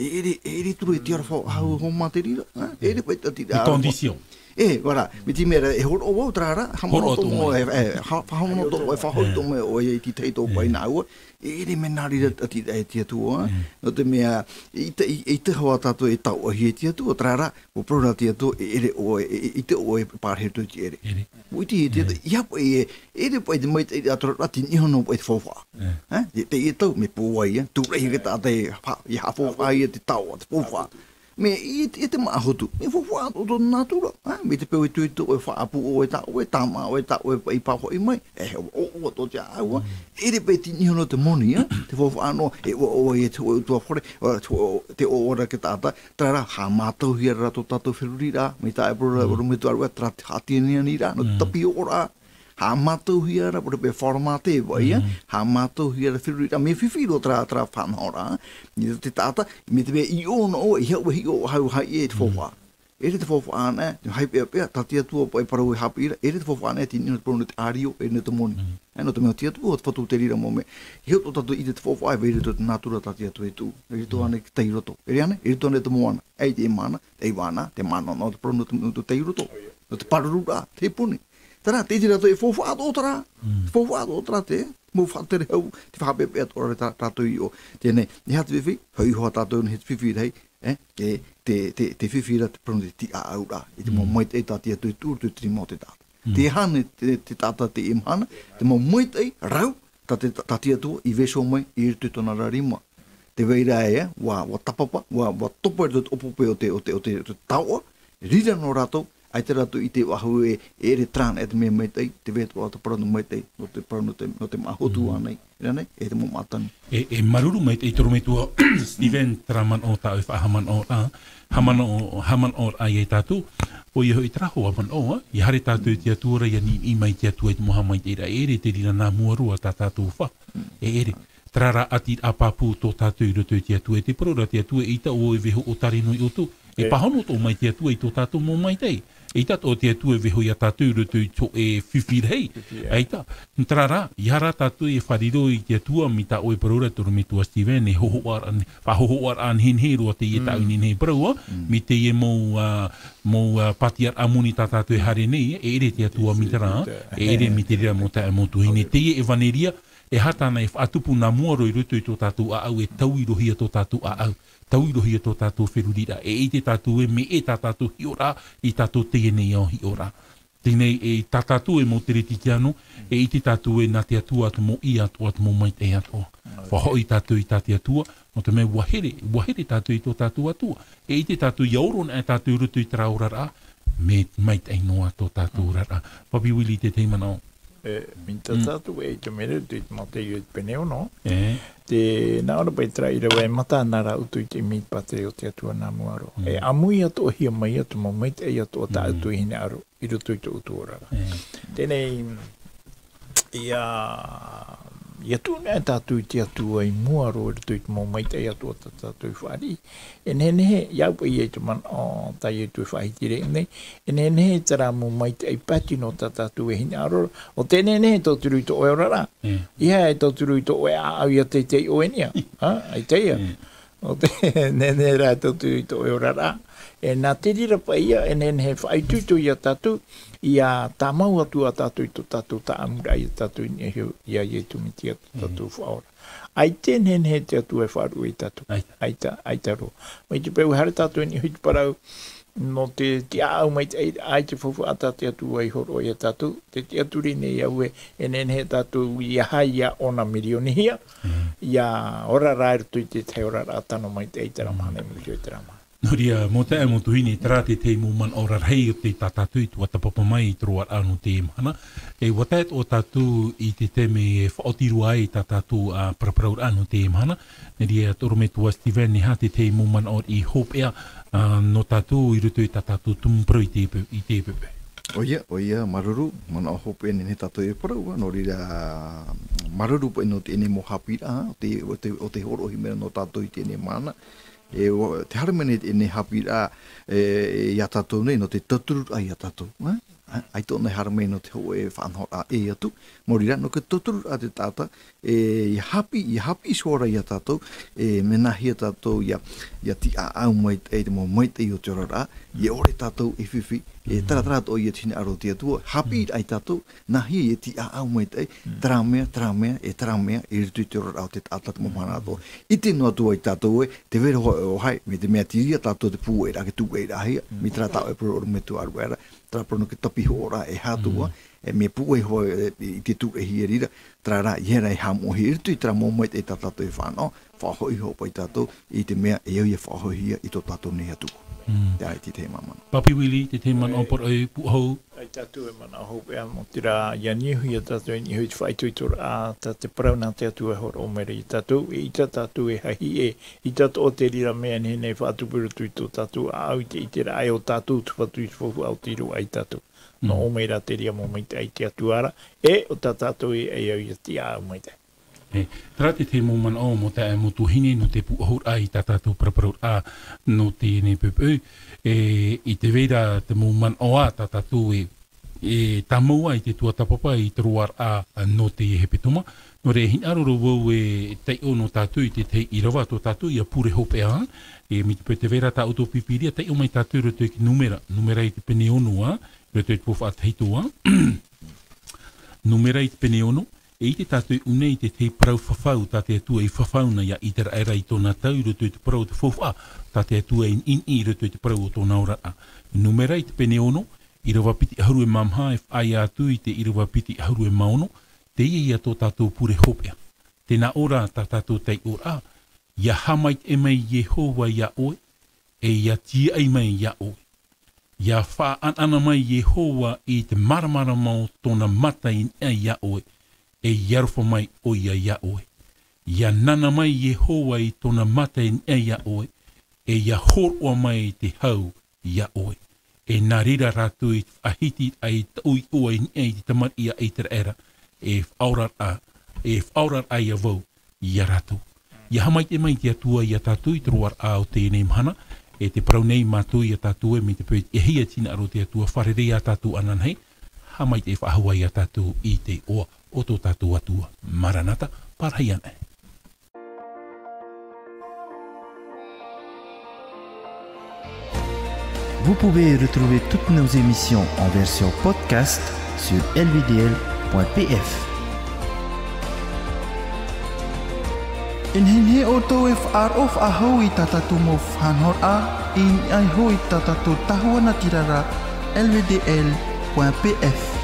E ʻere, e ʻere atu ra e te aroha faʻahou hoʻi mā te reira, hein? E ʻere paʻi te, te, Les conditions. E, voilà, mai te mea ra, e hōroʻa vau terā ra, haʻamanaʻo atoʻa moʻa, e, e, ha-, haʻamanaʻo atoʻa moʻa, e faʻahoʻi atoʻa moʻa ʻoe i te tahi tō paʻi nā ʻua, e ʻere mai nā reira atu i te, e te Atua, hein? Nō te mea, i te, i, i te hoa tātou e taoʻahia e te Atua, terā ra, ʻua parau ra te Atua, e ʻere ʻoe, e, e, ʻite ʻoe e pārahi atu i te ʻere. ʻEre. ʻUa ʻite e te Atua, ʻeiaha paʻi e, e ʻere paʻi te maitaʻi atoʻa ra, tē niʻa noa paʻi te faufaʻa. Hein? Te, te, e tau, mea pūai, hein? Tūraʻi te taʻata e fa-, e haʻafaufaʻa ia te taoʻa, te faufaʻa. Mea i, i te māʻa hotu, mea faufaʻa tō, tō natura, hein? Mai te peu e tuʻu i tō ʻoe faʻaʻapu ʻoe tā ʻoe, tāmā ʻoe tā ʻoe paʻi i pāhoʻi mai, e, ʻoaʻoa tō te ʻāua, e ʻere paʻi tē niʻa noa te moni, hein? Te faufaʻa noa, e ʻoaʻoa ia te hōʻē ʻutuāfare, ʻo, te hō-, te ʻoaʻoa ra te taʻata, terā rā, haʻamātauhia ra tō tātou feruriraʻa, mai tā e parau ra, ʻua rave atu ra, terā te haʻati-, anianiraʻa, nō te tāpiʻoraʻa. Haʻamātauhia ra, ʻua rave paʻi formaté paʻi, haʻamātauhia ra feruriraʻa, mea fifi roa terā, terā faʻanahoraʻa, i te taʻata, mai te mea i ʻō noa ʻoe, ʻeiaha ʻoe e hiʻo faʻahou i te faufaʻa. E ʻere te faufaʻa anaʻe, te haʻapeʻapeʻa, tā te Atua paʻi parau e haʻapiʻi ra, e ʻere te faufaʻa anaʻe, tē niʻa noa te parau nō te ʻārio, e nō te moni. E nō te mea tē atu, ʻo te Fatu te reira mau mea. E ʻere tō tātou i ʻite te faufaʻa, e vai roa i te natura tā te Atua e tuʻu. E ʻere tō anaʻe te tairoto. E ʻere anaʻe, e ʻere tō anaʻe te moana. ʻAita e mana, te mana, te mana, te mana, te parau nō te, nō te tairoto. Nō te pāruru ra, te puni. Terā, tē ʻite rātou e faufaʻa atoʻa terā. Te faufaʻa atoʻa terā te, mau faʻatere hau, te haʻapeʻapeʻa atoʻa ra tā, tātou i ʻō. Teie nei, e aha te fifi, hoʻi hoʻi tātou nei te fifi rahi, e, te, te, te, te fifi ra te parau nō te tiʻaʻauraʻa. I te mau maitaʻi tā te Atua i tuʻu i roto i te rima o te taʻata. Te hana, te, te taʻata teie mahana, te mau maitaʻi rau, tā te, tā te Atua i vaiiho mai i roto i tōna ra rima. Tē vai ra ē, ʻua, ʻua tāpapa, ʻua, ʻua topa i roto i te ʻopoʻopo o te, o te, o te, o te taoʻa, reira noa rātou, ʻaita rātou i ʻite faʻahou ē, e ʻere terā anaʻe te mea maitaʻi, tē vai atoʻa te parau nō maitaʻi, nō te parau nō te, nō te māʻa hotu ānei. Ānei, e te mau mātani. E, e māuruuru maitaʻi te Rome Tua Steven, terā manaʻo tā ʻoe faʻahaʻamanaʻoraʻa, haʻamanaʻo, haʻamanaʻoraʻa ia tātou, ʻoia hoʻi terā hoʻi manaʻo, ā, ʻia haere tātou i te Atua ra, ʻia niʻiniʻi mai te Atua i te mau haʻamaitaʻiraʻa, e ʻere te reira nā mua roa tā tātou fā, e ʻere. Terā rā ʻatiraʻa pāpū tō tātou i roto i te Atua, e te parau ra te Atua, ʻeita ʻoe e vaiiho ʻo Tareno i ʻoutou, e pāhono atoʻa mai te Atua i tō tātou mau maitaʻi. ʻEita atoʻa te Atua e vaiiho ia tātou i roto i te hōʻē fifi rahi. Fifi, ē. ʻAita. Terā rā, ʻeiaha rā tātou e faʻariro i te Atua, mai tā ʻoe parau ra te Rome Tua Steven, e hōhoʻa ra, faʻahōhoʻaraʻa nehenehe roa teie tāʻu i nehenehe e parau, ā, mai teie mau, ā, mau, ā, pātiaraʻa moni tā tātou e haere nei, e ʻere te Atua mai terā, e ʻere mai te reira mau taeaʻe mau tuahine. Teie ʻevaneria, e aha tāna e faʻatupu nā mua roa i roto i tō tātou ʻāʻau, e tauirohia tō tātou ʻāʻau, tauirohia tō tātou feruriraʻa, e ʻite tātou ē, mea ʻē tā tātou hiʻoraʻa, i tātou teie nei ao hiʻoraʻa. Teie nei, e tā tātou e mau Kerisetiano, e ʻite tātou ē nā te Atua te mau ʻī atoʻa, te mau maitaʻi atoʻa. Faʻahoʻi tātou i tā te Atua, nō te mea ʻua here, ʻua here tātou i tō tātou Atua. E ʻite tātou ʻia oro anaʻe tātou i roto i terā oraraʻa, mea maitaʻi noa tō tātou oraraʻa. Papi Willie, te tahi manaʻo. E, mai tā tātou e ʻite mai ra i te Mātaio i te pene ono. E. Tē nā ʻō ra paʻi terā ʻīrava e mata na rātou i te ʻimi i te pātireia o te Atua nā mua roa. E ʻāmui atoʻahia mai atu te mau maitaʻi atoʻa tā ʻoutou i hinaʻaro i roto i tō ʻoutou oraraʻa. Teie nei, ʻia, ʻia tuʻu anaʻe tātou i te Atua i mua roa i roto i te mau maitaʻi atoʻa tā tātou i fāriʻi. E nehenehe, ʻia au paʻi ia i te manaʻo tā Ietu e faʻahiti ra i ʻō nei, e nehenehe terā mau maitaʻi pātino tā tātou e hinaʻaro ra, ʻo tē nehenehe e tauturu i tō ʻoe oraraʻa. ʻEiaha e tauturu i tō ʻoe ʻāʻau ʻia teitei ʻoe i niʻa. ʻĀ, ʻaita ia. ʻO tē nehenehe rā e tauturu i tō ʻoe oraraʻa. E nā te reira paʻi ia, e nehenehe e faʻaitoito ia tātou, ʻia tāmau atu ā tātou i tō tātou tāʻamuraʻa ia tātou i niʻa iho ia Ietu Metia tō tātou Faʻaora. ʻAita e nehenehe te Atua e faʻaruʻe ia tātou. ʻAita. ʻAita, ʻaita roa. Mai te peu e haere tātou i niʻa iho i te parau, nō te tiʻaʻau maitaʻi i te faufaʻa tā te Atua i hōroʻa ia tātou, te tiʻaturi nei au ē, e nehenehe tātou ia haʻaʻona mirionihia, ia ora rā i roto i te tahi oraraʻa tano maitaʻi i terā mahana, i muri iho i terā mahana. Nō reira, mau taeaʻe, mau tuahine, terā te tahi mau manaʻo rarahi o tei tā tātou i tuatāpapa mai i te roaraʻa nō teie mahana. E ʻua tae atoʻa tātou i te taime e faʻaoti roa ai tā tātou, ā, paraparauraʻa nō teie mahana. Nō reira, te ʻorometua Steven, e aha te tahi mau manaʻo riʻi hopeʻa, ā, nō tātou i roto i tā tātou tumu parau i te peu, i te peu. ʻOia, ʻoia, māuruuru, manaʻo hopeʻa e nehenehe tātou e parau, ā, nō reira, māuruuru paʻi nō teie nei mau haʻapiʻiraʻa, ā, o te, o te, o te hōroʻahia mai ra nō tātou i teie nei mahana. E, ʻua, tē haere mai nei teie nei haʻapiʻiraʻa, e, e, ia tātou nei, nō te tautururaʻa ia tātou, ā? Ā, ʻaita ʻōna e haere mai nō te hōʻē faʻanahoraʻa ʻē atu, nō reira, nō te tautururaʻa te taʻata, e, ia haʻapiʻi, ia haʻapiʻi iho ra ia tātou, e, mea nāhea tātou ia, ia tiʻaʻau maitaʻi, te mau maitaʻi o te oraraʻa, ia ʻore tātou e fifi, e, terā, terā atoʻa ia te hinaʻaro o te Atua, haʻapiʻiraʻa ia tātou, nāhea ia tiʻaʻau maitaʻi, terā mea, terā mea, e terā mea, i roto i te oraraʻa o te taʻata te mau mahana atoʻa. ʻIte noa atu ai tātou ē, tē vai ra hoʻi ʻoe, mai te mea tē ʻite ra tātou te pūaʻiraʻa, te tūʻaʻiraʻahia, mai terā tā ʻoe e parau, ʻorometua Aruera, terā parau nō te tāpihoraʻa e aha atu ā, e mea pūai hoʻi, e, i te tūʻahia i reira, terā rā, ia rā e haʻamoʻahia i roto i terā mau maitaʻi tā tātou e fānaʻo, faʻahoʻi hoʻi paʻi tātou i te mea e au ia faʻahoʻihia i tō tātou nei Atua. Terā te tahi mau manaʻo. Papi Willie, te tahi manaʻo parau pūʻohu. ʻAita tātou e manaʻo hopeʻa, mau terā, ia niuhia tātou e niʻa i te faʻaitoitoraʻa, tā te parau nā te Atua e hōroʻa mai ra ia tātou, e ʻita tātou e hahi ē, ʻita atoʻa te reira mea e nehenehe e faʻatupu i roto i tō tātou ʻāʻau i te ʻiteraʻa ē ʻo tātou te Fatu i te faufaʻa o tei roaʻa ia tātou. Nō ʻō mai rā te reira mau maitaʻi i te Atua ra, e ʻo tā tātou e, e au ia tiʻaʻau maitaʻi. E, terā te tahi mau manaʻo, mau taeaʻe, mau tuahine, nō te pūʻohuraʻa i tā tātou paraparauraʻa nō teie nei poʻipoʻi. E, i te vai ra te mau manaʻo ā tā tātou e, e tāmau ā i te tuatāpapa i te roaraʻa nō te hepetoma. Nō reira, e hinaʻaro roa vau e taiʻo nō tātou i te tahi ʻīrava tō tātou ia pure hopeʻa, e, mai te peu tē vai ra tā ʻoutou pīpīria, taiʻo mai tātou i roto i te nūmera, nūmera i te pene ono ā, i roto i te faufaʻa tahito ā. Nūmera i te pene ono, e ʻite tātou i ʻō nei i te tahi parau fafau tā te Atua i fafau na ia ʻĪteraʻera i tōna tau i roto i te parau o te faufaʻa, tā te Atua i niʻiniʻi i roto i te parau o tōna oraraʻa. Nūmera i te pene ono, ʻīrava piti ʻahuru e mā maha e faʻaea atu i te ʻīrava piti ʻahuru e mā ono, teie ia tō tātou pure hopeʻa. Tē nā ʻō ra tā tātou taiʻoraʻa, ia haʻamaitaʻi mai Iehova ia ʻoe, e ia tīaʻi mai ia ʻoe. Ia faʻaʻanaʻana mai Iehova i te māramarama o tōna mata i niʻa ia ʻoe, e ia aroha mai ʻoia ia ʻoe. Ia nana mai Iehova i tōna mata i niʻa ia ʻoe, e ia hōroʻa mai te hau ia ʻoe. E nā reira rātou i faʻahiti ai taʻu iʻoa i niʻa i te tamariʻi a ʻĪteraʻera, e faʻaoraraʻa, e faʻaoraraʻa ia vau ia rātou. Ia haʻamaitaʻi mai te Atua ia tātou i te roaraʻa o teie nei mahana, e tē parau nei mātou ia tātou ē, mai te peu e hia te hinaʻaro o te Atua, fārerei ā tātou ananahi, haʻamaitaʻi faʻahou ā ia tātou i te iʻoa o tō tātou Atua. Maranata, pārahi anaʻe. Vous pouvez retrouver toutes nos émissions en version podcast sur L V D L point P F. E nehenehe ʻoutou e faʻaroʻo faʻahou i tā tātou mau faʻanahoraʻa, i niʻa iho i tā tātou tahua natirara, L V D L point P F.